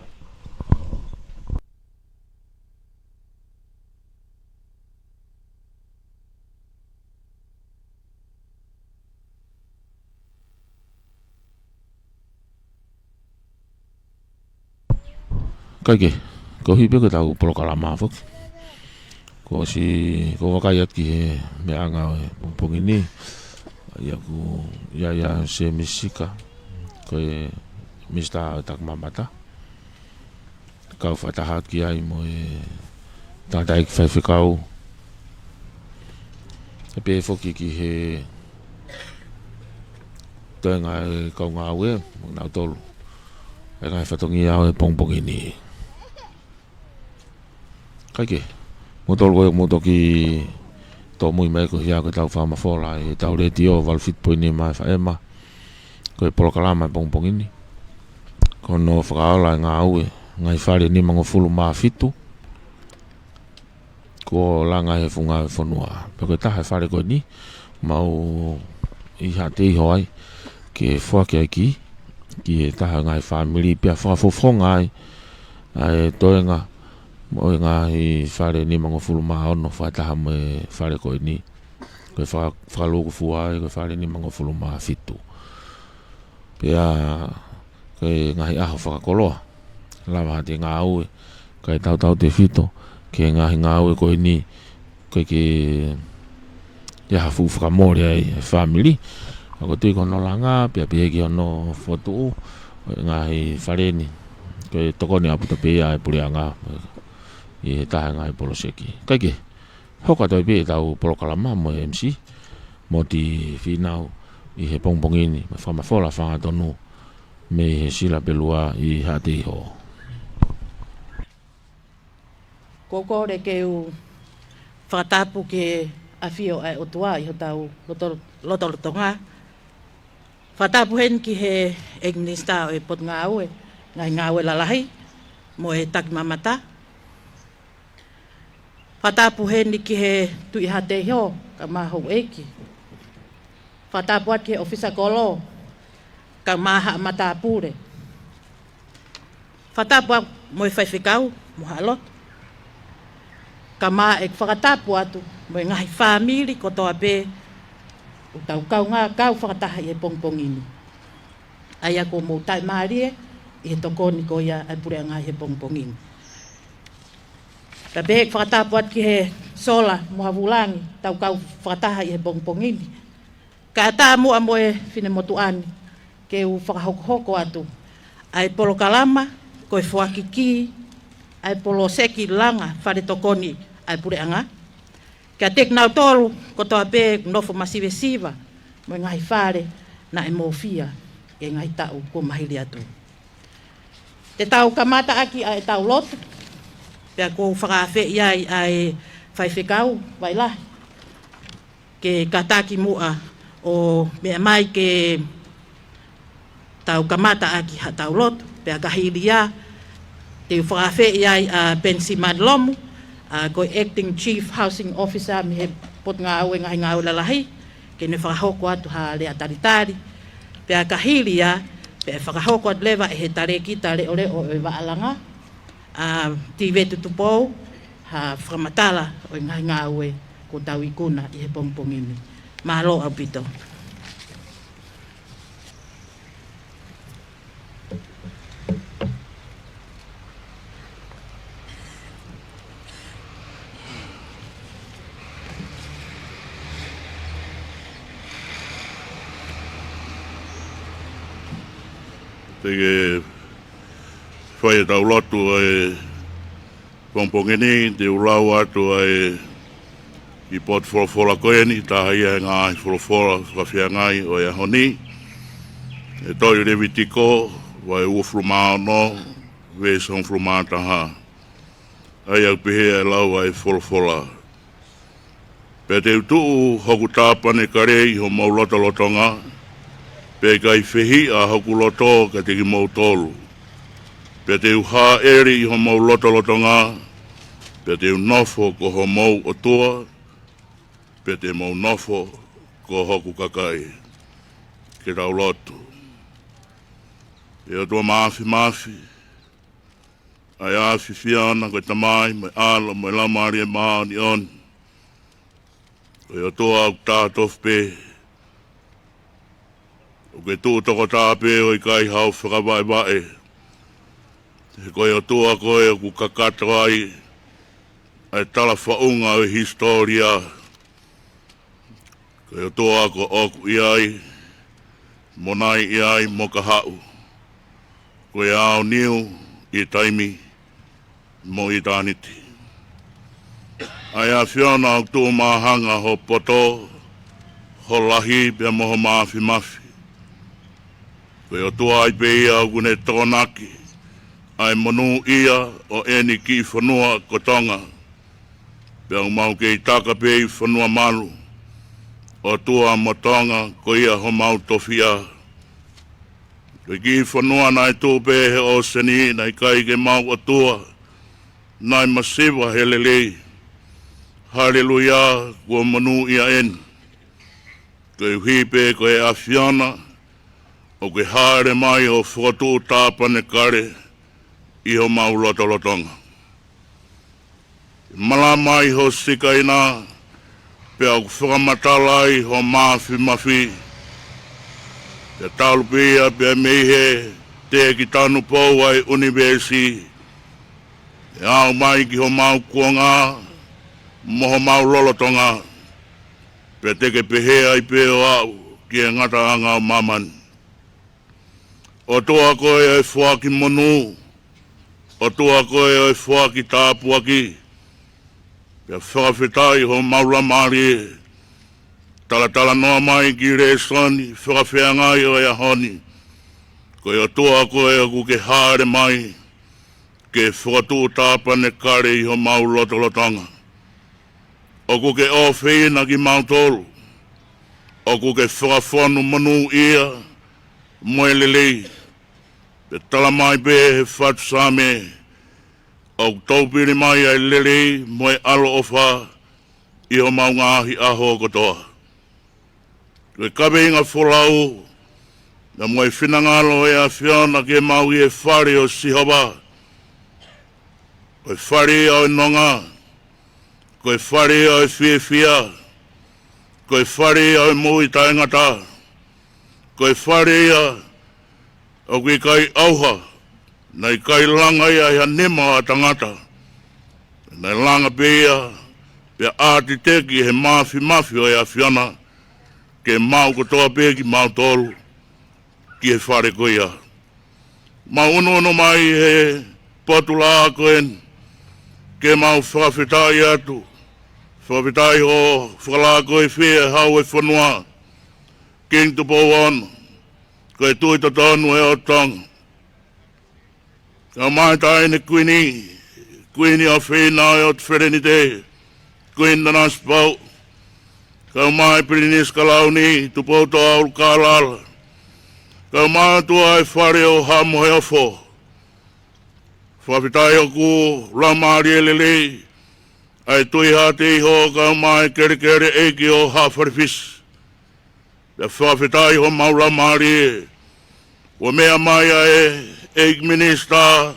Kae kehe, koeʻuhi pē ko ʻetau polokalama foki, kuo ʻosi, ʻoku ou vakai atu ki he meʻaʻanga ʻo e pongipongi ni, ʻa ia ʻoku ʻi ai ʻa Sēmisi Sika, ko e Minisitā ʻo e Takimamata, kau fakataha atu ki ai mo e tangataʻeiki faifekau, pea pehē foki ki he toenga ʻo e kau ngāue, mo kinautolu ʻa e ngaahi fatongia ʻo e pongipongi ni. Kae kehe, mou tolu ko ē ʻoku mou toki tōmui mai koeʻuhi ko ʻetau fakamafola ʻi heʻetau Letiō valu fitu poini nima F M, ko e polokalama ʻo e pongipongi ni, ko hono fakaola e ngāue, ngaahi fale nimangofulu mā fitu, kuo langa he funga e fonua. Pea ko e taha e fale ko eni, mau ʻi Haʻateiho ai, ke foaki ai ki, ki he taha e ngaahi fāmili pea fakafofonga ai, ʻa e toenga, mo e ngaahi fale nimangofulu mā ono fakataha mo e fale ko eni. Ko e faka-, fakalūkufua ai, ko e fale nimangofulu mā fitu. Pea, ko e ngaahi ʻaho fakakoloa. Lava ha te ngāue, kae tautautefito, ki he ngaahi ngāue ko eni, ko e ke, ke ha fuʻu fakamole ai e fāmili. Ka ko e tui ko hono langa, pea pehē ki hono fokotuʻu, ko e ngaahi fale ni. Ko e tokoni ʻaupito pē ia ʻa e puleʻanga, ʻi he taha e ngaahi poloseki. Kae kehe, hoko atu ai pē ʻetau polokalama mo e M C, Moti Fīnau ʻi he pongipongi ni, mo e fakamafola fanga tonu mei he Sila Pelua ʻi Haʻateiho. Ko e kole ke u fakatapu ki he ʻafio ʻa e ʻOtua ʻi hotau loto-, lotolotonga. Fakatapu heni ki he ʻEiki Minisitā ʻo e Potungāue, Ngaahi Ngāue Lalahi, mo e Takimamata. Fakatapu heni ki he Tuʻi Haʻateiho, kae ʻumaʻā houʻeiki. Fakatapu atu ki he ʻōfisa kolo, kae ʻumaʻā haʻa matāpule. Fakatapu atu mo e faifekau, mo haʻa lotu. Kae ʻumaʻā e fakatapu atu mo e ngaahi fāmili kotoa pē, ʻoku tau kaungā kau fakataha ʻi he pongipongi ni. ʻA ia kuo mou tāʻimālie ʻi he tokoni ko ia ʻa e puleʻanga ʻi he pongipongi ni. Pea pehē ʻeku fakatapu atu ki he sola mo ha vulangi, tau kau fakataha ʻi he pongipongi ni. Kae ʻatā muʻa mo e finemotuʻa ni, ke u fakahokohoko atu ʻa e polokalama, ko e foaki ki, ʻa e poloseki langa fale tokoni ʻa e puleʻanga. Kiate kinautolu kotoa pē ʻoku nofo masivesiva mo e ngaahi fale naʻe mōfia ʻi he ngaahi taʻu kuo maliu atu. Te tau kamata ʻaki ʻa ʻetau lotu, pea ʻoku ou fakaafeʻi ai ʻa e faifekau Vailahi ke kātaki muʻa ʻo meʻa mai ke tau kamata ʻaki haʻatau lotu, pea ka hili ia, te u fakaafeʻi ai ʻa Penisi Malilomu, ʻa, ko e Acting Chief Housing Officer mei he Potungāue Ngaahi Ngāue Lalahi, ke ne fakahoko atu ha lea talitali. Pea ka hili ia, pea fakahoko atu leva ʻe he talēkita leʻoleʻo ʻo e vaʻa langa, ʻa Tīveti Tupou, ha fakamatala ʻo e ngaahi ngāue kuo tau ikuna ʻi he pongipongi ni. Mālō ʻaupito. Te ke fai ʻetau lotu ʻa e pongipongi ni, te u lau atu ʻa e kiʻi potu folofola ko eni, taha ia he ngaahi folofola fakafeangai ʻo e ʻaho ni. ʻE tohi Levitiko, vahe uofulu mā ono, veesi hongofulu mā taha. ʻA ia ʻoku pehē ʻa e lau ʻa e folofola. Pea te u tuʻu hoku tāpanekale ʻi homou lotolotonga, pea ʻe ʻikai fehiʻa hoku loto kiate kimoutolu. Pea te u hāʻele ʻi homou lotolotonga, pea te u nofo ko homou ʻOtua, pea te mou nofo ko hoku kakai. Ke tau lotu. ʻE ʻOtua Māfimafi, ʻa e ʻAfiona ko e Tamai, mo e ʻAlo, mo e Laumālie Māʻoniʻoni. Ko e ʻOtua ʻoku taʻetofi pē, ʻoku ke tuʻu tokotā pē ʻo ʻikai hao fakavaʻevaʻe. He ko e ʻOtua koe ʻoku kakato ai ʻa e talafaʻunga ʻo e hisitōlia. Ko e ʻOtua ko ʻoku ʻi ai, mo nai ʻi ai, mo kahaʻu. Ko e aoniu ʻi taimi mo ʻitāniti. ʻA e ʻAfiona ʻoku tuʻu māhanga ho poto, ho lahi pea mo ho māfimafi. Ko e ʻOtua ai pē ia ʻoku ne tokonaki ʻa e monūʻia ʻo ʻeni kiʻi fonua ko Tonga. Pea ʻoku mau kei taka pē ʻi fonua malu, ʻOtua mo Tonga ko ia homau tofiʻa. Ko e kiʻi fonua naʻe tuʻu pē he ʻōseni, naʻe ʻikai ke mau ʻOtua, naʻe masiva he lelei. Haleluia, kuo monūʻia eni. Koeʻuhi pē ko e ʻAfiona, ʻoku ke hāʻele mai ʻo fokotuʻu tāpanekale ʻi homau lotolotonga. Malama ai ho Sikaina, pea ʻoku fakamatala ai ho Māfimafi. Pea talu pē ia pea mei he teʻeki tanupou ʻa e ʻunivēsi, ʻe aʻu mai ki homau kuonga mo homau lolotonga, pea te ke pehē ai pē ʻo aʻu ki he ngataʻanga ʻo māmani. ʻOtua koe ʻo e foaki monū, ʻOtua koe ʻo e foaki tāpuaki, pea fakafetaʻi homau laumālie. Talatalanoa mai ki he lēsoni fakafeangai ʻo e ʻaho ni, ko e ʻOtua koe ʻoku ke hāʻele mai ke fokotuʻu tāpanekale ʻi homau lotolotonga. ʻOku ke ʻofeina kimautolu, ʻoku ke fakafonu monūʻia mo e lelei. Pea talamai pē he fatu Saame, ʻoku toupili mai ʻa e lelei mo e ʻaloʻofa ʻi homau ngaahi ʻaho kotoa. Ko e kaveinga folau, naʻa mo e finangalo ʻo e ʻAfiona ke mau ʻi he fale ʻo Sihova. Ko e fale ia ʻo e nonga, ko e fale ia ʻo e fiefia, ko e fale ia ʻo e moʻui taʻengata, ko e fale ia ʻoku ʻikai ʻauha, naʻe ʻikai langa ia ʻe ha nima ʻo ha tangata. Naʻe langa pē ia, pea ʻātiteki he Māfimafi ʻo e ʻAfiona, ke maʻu kotoa pē kimautolu ki he fale ko ia. Mau ʻunuʻunu mai he potu laʻā ko eni, ke mau fakafetaʻi atu, fakafetaʻi hoʻo fakalākoifie ʻa e hau ʻo e fonua, Kingi Tupou Ono, ko e Tuʻi totonu ʻo e ʻOtu Tonga. Kau mai Taʻahine Kuini, Kuini ʻofeina ʻo e ʻOtu Felenite, Kuini Nanasipauʻu. Kau mai Pilinisi Kalauni, Tupou Toʻoulukālala. Kau mai ʻOtua ʻo e fale ʻo Haʻa Moheofo. Fakafetaʻi hoku laumālie lelei, ʻa e Tuʻi Haʻateiho, kau mai Kelekele ʻEiki ʻo Haʻa Falefisi. Pea fakafetaʻi homau laumālie, kuo meʻa mai ʻa e ʻEiki Minisitā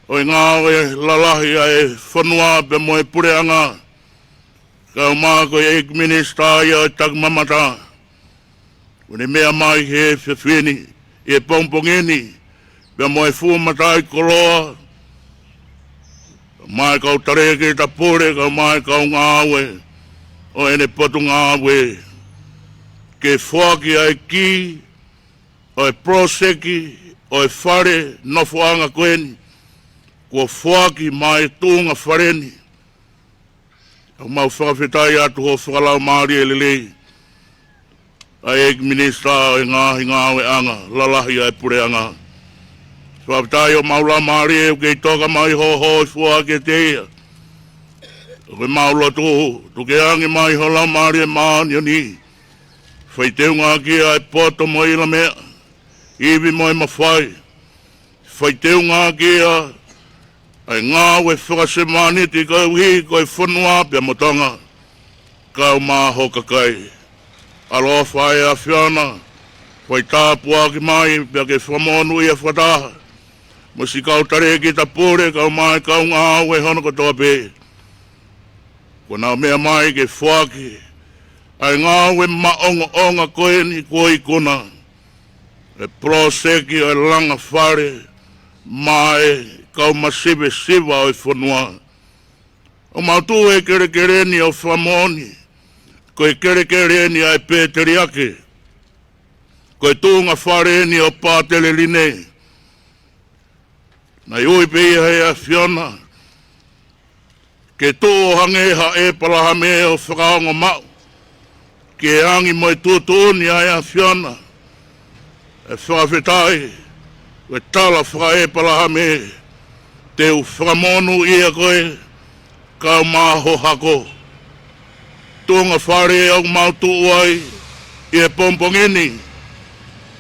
ʻo e Ngāue Lalahi ʻa e fonua pea mo e puleʻanga, kau mai ko e ʻEiki Minisitā ia ʻo e Takimamata. Kuo ne meʻa mai he efiafi ni, ʻi he pongipongi ni, pea mo e fuʻu mataʻikoloa, kau mai kau talēkita pule, kau mai kau ngāue ʻo ʻene potungāue, ke foaki ʻa e kī ʻo e poloseki ʻo e fale nofoʻanga ko eni, kuo foaki maʻa e tuʻunga fale ni. ʻOku mau fakafetaʻi atu hoʻo fakalaumālie lelei, ʻa e ʻEiki Minisitā ʻo e Ngaahi Ngāueʻanga Lalahi ʻa e Puleʻanga. Fakafetaʻi homau laumālie ʻoku kei toka mai hoʻo hōifua kiate ia. ʻOku mau lotu, tuku ke angi mai ho Laumālie Māʻoniʻoni, fai teunga ʻaki ʻa e poto mo e ʻilo meʻa, ivi mo e mafai. Fai teunga ʻaki ʻa e ngāue fakasevāniti koeʻuhi ko e fonua pea mo Tonga, kau mai ho kakai. ʻAloʻofa ʻa e ʻAfiona, fai tāpuaki mai pea ke fakamonūʻia fakataha mo siʻi kau talēkita pule, kau mai kau ngāue hono kotoa pē. Kuo nau meʻa mai ke foaki ʻa e ngāue maʻongoʻonga ko eni kuo ikuna, e poloseki ʻo e langa fale maʻa e kau masiva siva ʻo e fonua. ʻOku mau tuʻu he kelekele ni ʻo fakamoʻoni, ko e kelekele ni ʻa e pēteliake, ko e tuʻunga fale ni ʻo Pātele Line. Naʻe ui pē ia ʻe he ʻAfiona ke tuʻu ʻo hangē ha ʻEpalahame ʻo fakaongo maʻu ki he angi mo e tuʻutuʻuni ʻa e ʻAfiona. ʻE fakafetaʻi, ko e tala fakaʻEpalahame, te u fakamonūʻia koe, kau mai ho hako. Tuʻunga fale ʻoku mau tuʻu ai ʻi he pongipongi ni,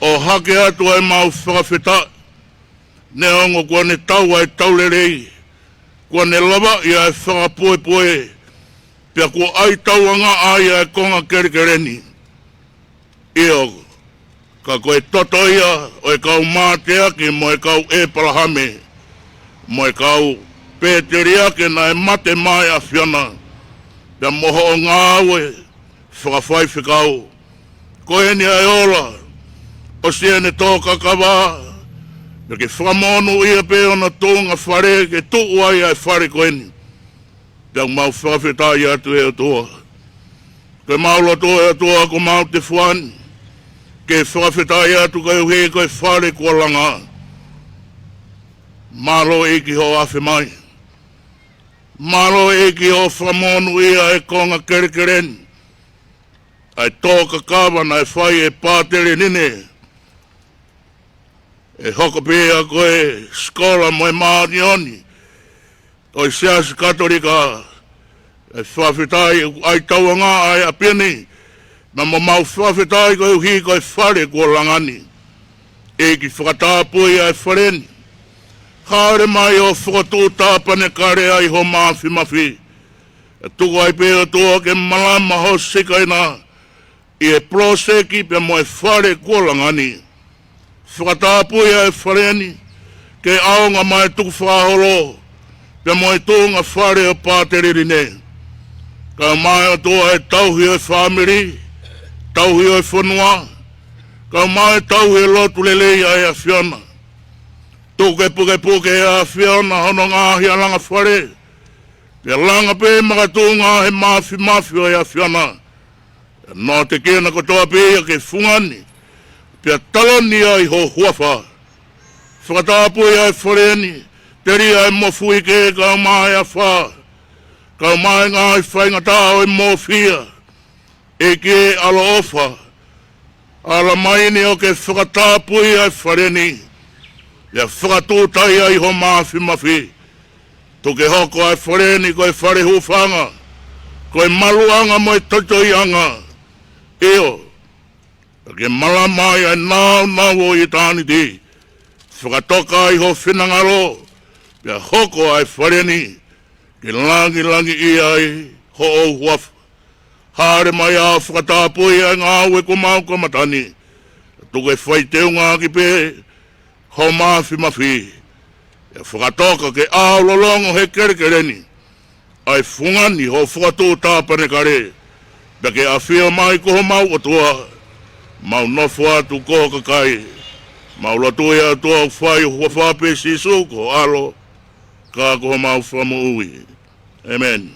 ʻo hake atu ʻa ʻemau fakafetaʻi, neongo kuo ne tau ʻa e tau lelei, kuo ne lavaʻi ʻa e fakapuepue, Pea kuo ʻai tauangaʻi ʻa e konga kelekele ni. ʻIo, ka ko e toto ia ʻo e kau mateaki mo e kau ʻEpalahame, mo e kau pēteliake naʻe mate mai ʻa e ʻAfiona, pea mo hoʻo ngāue fakafaifekau. Ko eni ʻa e ola, ʻosi ʻene tō kakava, pea ke fakamonūʻia pē ʻa hono tuʻunga fale ke tuʻu ai ʻa e fale ko eni. Pea ʻoku mau fakafetaʻi atu ʻe ʻOtua. Ko ʻemau lotu ʻe ʻOtua ko homau tefuani, ke fakafetaʻi atu koeʻuhi ko e fale kuo langa. Mālō ʻEiki hoʻo afe mai. Mālō ʻEiki hoʻo fakamonūʻia ʻa e konga kelekele ni. ʻA e tō kakava naʻe fai ʻe Pātele Nine, ʻe hoko pē ia ko e sikola mo e māʻoniʻoni ʻo e Siasi Katolika. ʻE fakafetaʻi ʻoku ʻai tauangaʻi ʻa e ʻapi ni, pea mo mau fakafetaʻi koeʻuhi ko e fale kuo langa ni. ʻEiki, fakatapui ʻa e fale ni. Hāʻele mai ʻo fokotuʻu tāpanekale ai ho māfimafi. ʻE tuku ai pē ʻOtua ke malama ho sikaina ʻi he poloseki pea mo e fale kuo langa ni. Fakatapui ʻa e fale ni, ke ʻaonga mai e tukufakaholo pea mo e tuʻunga fale ʻo Pātele Nine. Kau mai ʻOtua e tauhi ʻo e fāmili, tauhi ʻo e fonua, kau mai e tauhi e lotu lelei ʻa e ʻAfiona. Tuku ke pukepuke ʻe he ʻAfiona hono ngaahi alanga fale, pea langa pē makatuʻunga he māfimafi ʻo e ʻAfiona. ʻE noatekina kotoa pē ia ke fungani, pea taloni ai ho huafa. Fakatapui ʻa e fale ni, telia ʻa e mofuike kau mai ʻa e afā, kau mai e ngaahi faingataʻa ʻo e mōfia. ʻEiki ʻaloʻofa, ala mai ni ʻo ke fakatapui ʻa e fale ni, pea fakatūtai ai ho māfimafi. Tuku ke hoko ʻa e fale ni ko e fale hūfanga, ko e maluʻanga mo e toitoiʻanga. ʻIo, ke malama ai ʻa e nāunau ʻo ʻitāniti. Fakatoka ai ho finangalo, pea hoko ʻa e fale ni ke langilangiʻia ai hoʻo huafa. Hāʻele mai ʻo fakatapui ʻa e ngāue kuo mau kamata ni. Tuku ke fai teunga ʻaki pē ho māfimafi. ʻE fakatoka ke ʻaulolongo he kelekele ni ʻa e fungani ho fokotuʻu tāpanekale. Pea ke ʻafio mai ko homau ʻOtua, mau nofo atu ko ho kakai. Mau lotu ʻe ʻOtua ʻoku fai ʻi he huafa pē ʻo Sīsū ko ho ʻAlo, ka ko homau Fakamoʻui. ʻĒmeni.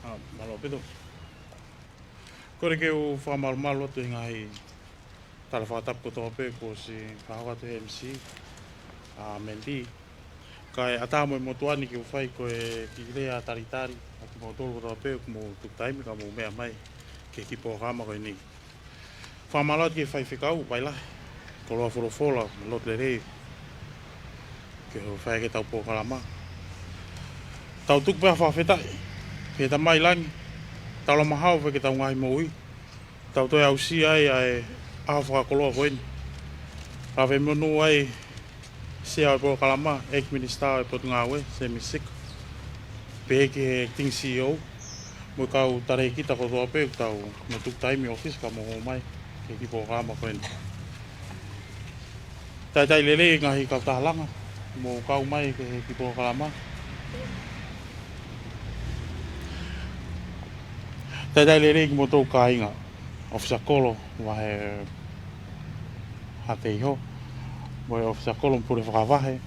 ʻA, mālō ʻaupito. Kole ke u fakamalumalu atu ʻi he ngaahi tala fakatapu kotoa pē kuo ʻosi fakahoko atu ʻe he M C, ʻa Mandy. Kae ʻatā mo e motuʻa ni ke u fai ko e kiʻi lea talitali ʻa kimoutolu kotoa pē ʻoku mou tuku taimi ka mou meʻa mai ki he kiʻi polokalama ko eni. Fakamālō atu ki he faifekau, Vailahi, koloa folofola, mo e lotu lelei, ke hoko fai ʻaki ʻetau polokalama. Tau tuku pē ʻa e fakafetaʻi ki he Tamai Langi, tau lama hao fai ki heʻetau ngaahi moʻui, tau toe aʻusia ai ʻa e ʻaho fakakoloa ko eni. Lave monū ai Sea ʻo e polokalama, ʻEiki Minisitā ʻo e Potungāue, Semi Sika. Pehē ki he Acting C E O, mo e kau talēkita kotoa pē ʻoku tau, mo tuku taimi ʻi ʻōfisi ka mou haʻu mai ki he kiʻi polokalama ko eni. Talitali lelei ngaahi kautaha langa, mou kau mai ki he kiʻi polokalama. Talitali lelei kimoutolu kāinga, ʻōfisa kolo, vahe Haʻateiho, mo e ʻōfisa kolo mo e pule fakavahe,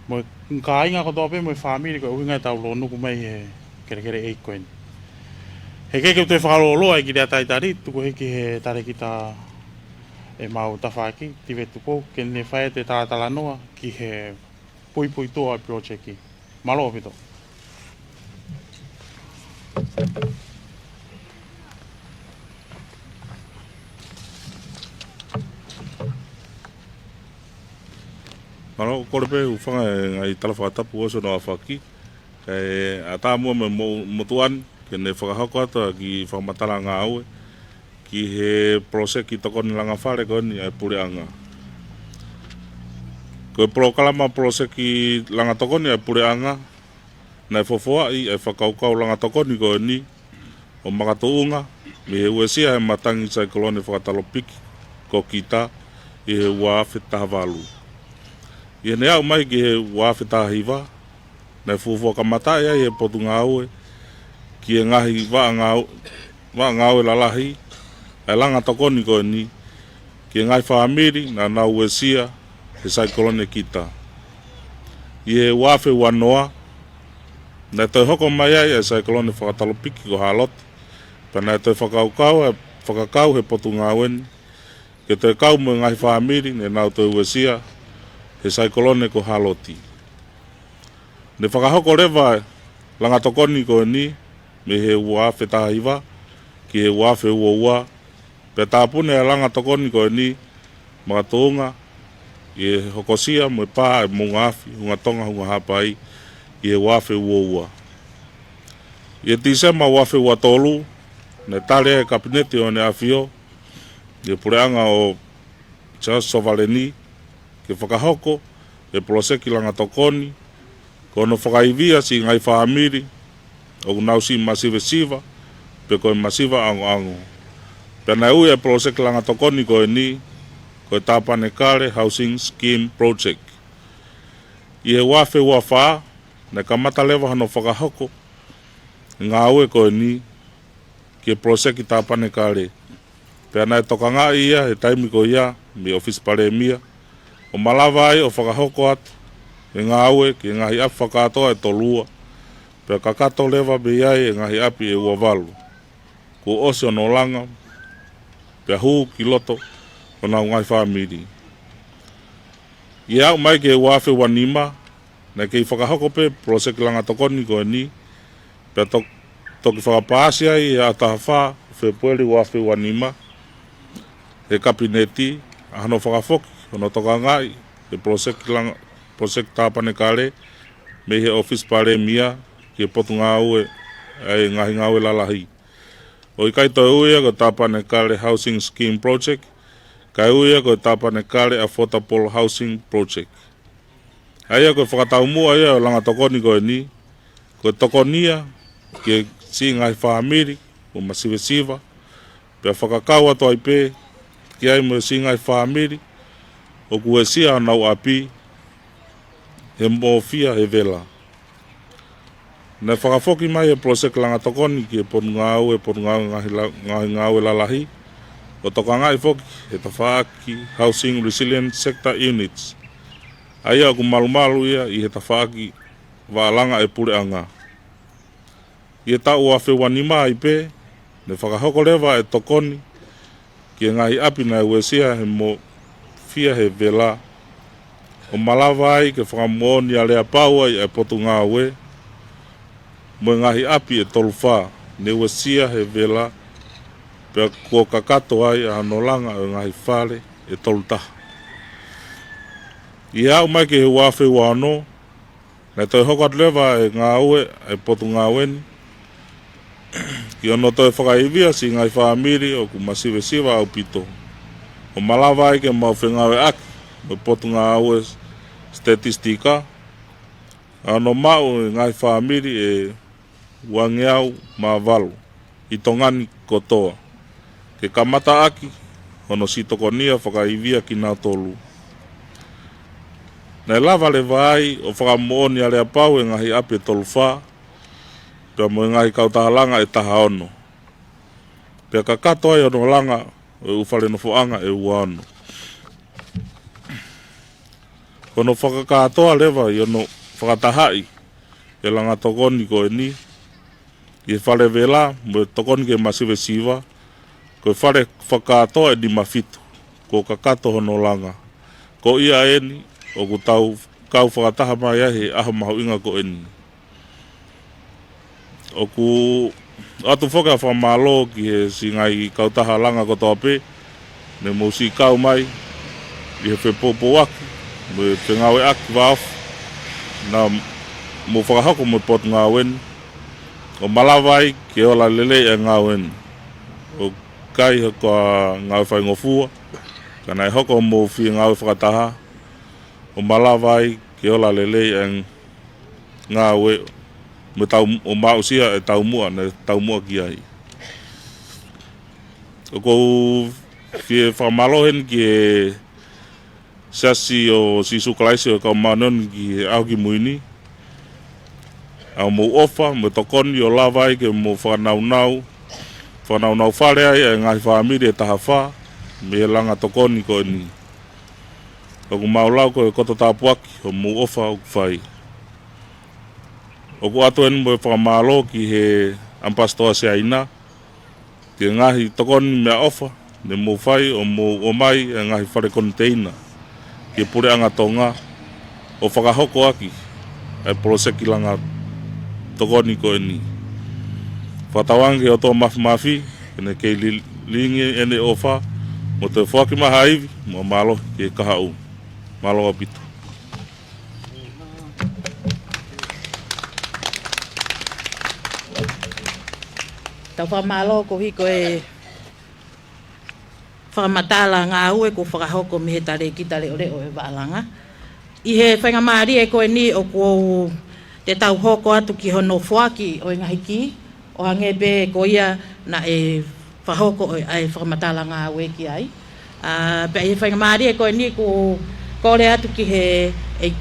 mo e kāinga kotoa pē mo e fāmili ko e ʻuhinga ʻetau lōnuku mai he kelekele ʻeiki ko eni. He ʻikai ke u toe fakalōloa ʻi he kiʻi lea talitali, tuku hiki he talēkita ʻemau tafaʻaki, Tive Tukou, ke ne fai atu e talatalanoa ki he puipuituʻa ʻo e project. Mālō ʻaupito. Mālō, kole pē hūfanga he ngaahi tala fakatapu ʻosi hono aofaki. Kae ʻatā muʻa mo e mo-, motuʻa ni, ke ne fakahoko atu ʻa e kiʻi fakamatala ngāue ki he poloseki tokoni langa fale ko eni ʻa e puleʻanga. Ko e polokalama poloseki langa tokoni ʻa e puleʻanga, naʻe fofoaʻi ʻa e fakakaukau langa tokoni ko eni ʻo makatuʻunga mei he uesia he matangi saikolone fakatalopiki ko Kita ʻi he ua afe taha valu. ʻI heʻene aʻu mai ki he ua afe taha hiva, naʻe fuofua kamataʻi ai ʻe he Potungāue ki he ngaahi vaʻa ngāu-, vaʻa ngāue lalahi ʻa e langa tokoni ko eni ki he ngaahi fāmili naʻa nau uesia he saikolone Kita. ʻI he ua afe ua noa, naʻe toe hoko mai ai ʻa e saikolone fakatalopiki ko Hāloti, pea naʻe toe fakakaukau, fakakau he Potungāue ni ke toe kau mo e ngaahi fāmili ne nau toe uesia he saikolone ko Hāloti. Ne fakahoko leva e langa tokoni ko eni mei he ua afe taha hiva ki he ua afe ua ua, pea tāpuni e langa tokoni ko eni makatuʻunga ʻi he hokosia mo e pā ʻa e moʻunga afi Hunga Tonga Hunga Haʻapai ʻi he ua afe ua ua. ʻI he Tīsema ua afe ua tolu, naʻe tali ai ʻe he Kapineti ʻo ʻEne ʻAfio ʻi he puleʻanga ʻo Charles Sovaleni ke fakahoko e poloseki langa tokoni ko hono fakaivia siʻi ngaahi fāmili ʻoku nau siʻi masivesiva pe ko e masiva ʻangoʻango. Pea naʻe ui e poloseki langa tokoni ko eni ko e Tāpanekale Housing Scheme Project. ʻI he ua afe ua fā, naʻe kamata leva hono fakahoko e ngāue ko eni ki he poloseki Tāpanekale. Pea naʻe tokangaʻi ia he taimi ko ia mei he ʻŌfisi Palēmia, ʻo malava ai ʻo fakahoko atu e ngāue ki he ngaahi ʻapi fakakātoa ʻe tolu ua, pea kakato leva mei ai e ngaahi ʻapi ʻe ua valu kuo ʻosi hono langa pea hū ki loto honau ngaahi fāmili. ʻI he aʻu mai ki he ua afe ua nima, naʻe kei fakahoko pē poloseki langa tokoni ko eni, pea to-, toki fakapaasi ai ʻi he ʻaho taha fā Fēpueli ua afe ua nima ʻe he Kapineti ʻa hono fakafoki hono tokangaʻi e poloseki langa, poloseki Tāpanekale mei he ʻŌfisi Palēmia ki he Potungāue ʻa e Ngaahi Ngāue Lalahi, ʻo ʻikai toe ui ia ko e Tāpanekale Housing Scheme Project, kae ui ia ko e Tāpanekale Affordable Housing Project. ʻA ia ko e fakataumuʻa ia ʻo e langa tokoni ko eni, ko e tokoni ia ki he siʻi ngaahi fāmili kuo masivesiva, pea fakakau atu ai pē ki ai mo e siʻi ngaahi fāmili ʻoku uesia honau ʻapi he mofia he vela. Naʻe fakafoki mai e poloseki langa tokoni ki he Potungāue, Potungāue Ngaahi La-, Ngaahi Ngāue Lalahi, ʻo tokangaʻi foki ʻe he tafaʻaki Housing Resilient Sector Units, ʻa ia ʻoku malumalu ia ʻi he tafaʻaki vaʻa langa ʻa e puleʻanga. ʻI he taʻu ua afe ua nima ai pē, naʻe fakahoko leva e tokoni ki he ngaahi ʻapi naʻe uesia he mofia he vela, ʻo malava ai ke fakamoʻoni aleapau ai ʻa e Potungāue mo e ngaahi ʻapi ʻe tolu fā ne uesia he vela, pea kuo kakato ai ʻa hono langa ʻo e ngaahi fale ʻe tolu taha. ʻI he aʻu mai ki he ua afe ua ono, naʻe toe hoko atu leva e ngāue ʻa e Potungāue ni ki hono toe fakaivia siʻi ngaahi fāmili ʻoku masivesiva ʻaupito, ʻo malava ai ke mau fengāueʻaki mo e Potungāue Sitetisitika, ʻa hono maʻu e ngaahi fāmili ʻe uangeau mā valu ʻi Tonga ni kotoa, ke kamataʻaki hono siʻi tokonia fakaivia kinautolu. Naʻe lava leva ai ʻo fakamoʻoni aleapau e ngaahi ʻapi ʻe tolu fā, pea mo e ngaahi kautaha langa ʻe taha ono, pea kakato ai hono langa ʻo e ʻū fale nofoʻanga ʻe ua ono. Ko hono fakakātoa leva ʻi hono fakatahaʻi e langa tokoni ko eni ʻi he fale vela mo e tokoni ki he masivesiva, ko e fale fakakātoa ʻe nima fitu kuo kakato hono langa. Ko ia eni ʻoku tau kau fakataha mai ai he ʻaho mahuʻinga ko eni. ʻOku ʻoatu foki ʻa e fakamālō ki he siʻi ngaahi kautaha langa kotoa pē ne mou siʻi kau mai ʻi he fepoupouaki mo e fengāueʻaki vāofi naʻa mou fakahoko mo e Potungāue ni, ʻo malava ai ke ola lelei e ngāue ni. ʻOku ʻikai ko ha ngāue faingofua, ka naʻe hoko ʻo mou fie ngāue fakataha, ʻo malava ai ke ola lelei e ngāue, mo tau, ʻo maʻusia e taumuʻa, naʻe taumuʻa ki ai. ʻOku ou fie fakamālō heni ki he Siasi ʻo Sīsū Kalaisi ʻo e Kau Māʻoniʻoni ki he ʻAho Kimui ni, ʻa hoʻomou ʻofa mo e tokoni ʻo lava ai ke mou fakanaunau, fakanaunaufale ai e ngaahi fāmili ʻe taha fā, mei he langa tokoni ko eni. ʻOku mau lau ko e koto tāpuaki hoʻomou ʻofa ʻoku fai. ʻOku ʻoatu heni mo e fakamālō ki he ʻAmipasitoa Siaina, ki he ngaahi tokoni meʻaʻofa ne mou fai ʻo mou ʻomai e ngaahi fale koniteina ki he Puleʻanga Tonga ʻo fakahoko ʻaki e poloseki langa tokoni ko eni. Fakatauange ki he ʻOtua Māfimafi ke ne kei li-, lilingi ʻene ʻofa mo toe foaki mai ha ivi mo e mālohi ki he kahaʻu. Mālō ʻaupito. Tau fakamālō koeʻuhi ko e fakamatala ngāue kuo fakahoko mei he Talēkita Leʻoleʻo ʻo e Vaʻa Langa. ʻI he faingamālie ko eni ʻoku ou, te tau hoko atu ki hono foaki ʻo e ngaahi kī, ʻo hangē pē ko ia naʻe fakahoko ʻa e fakamatala ngāue ki ai. ʻA, pea ʻi he faingamālie ko eni ʻoku ou kole atu ki he, ʻEiki,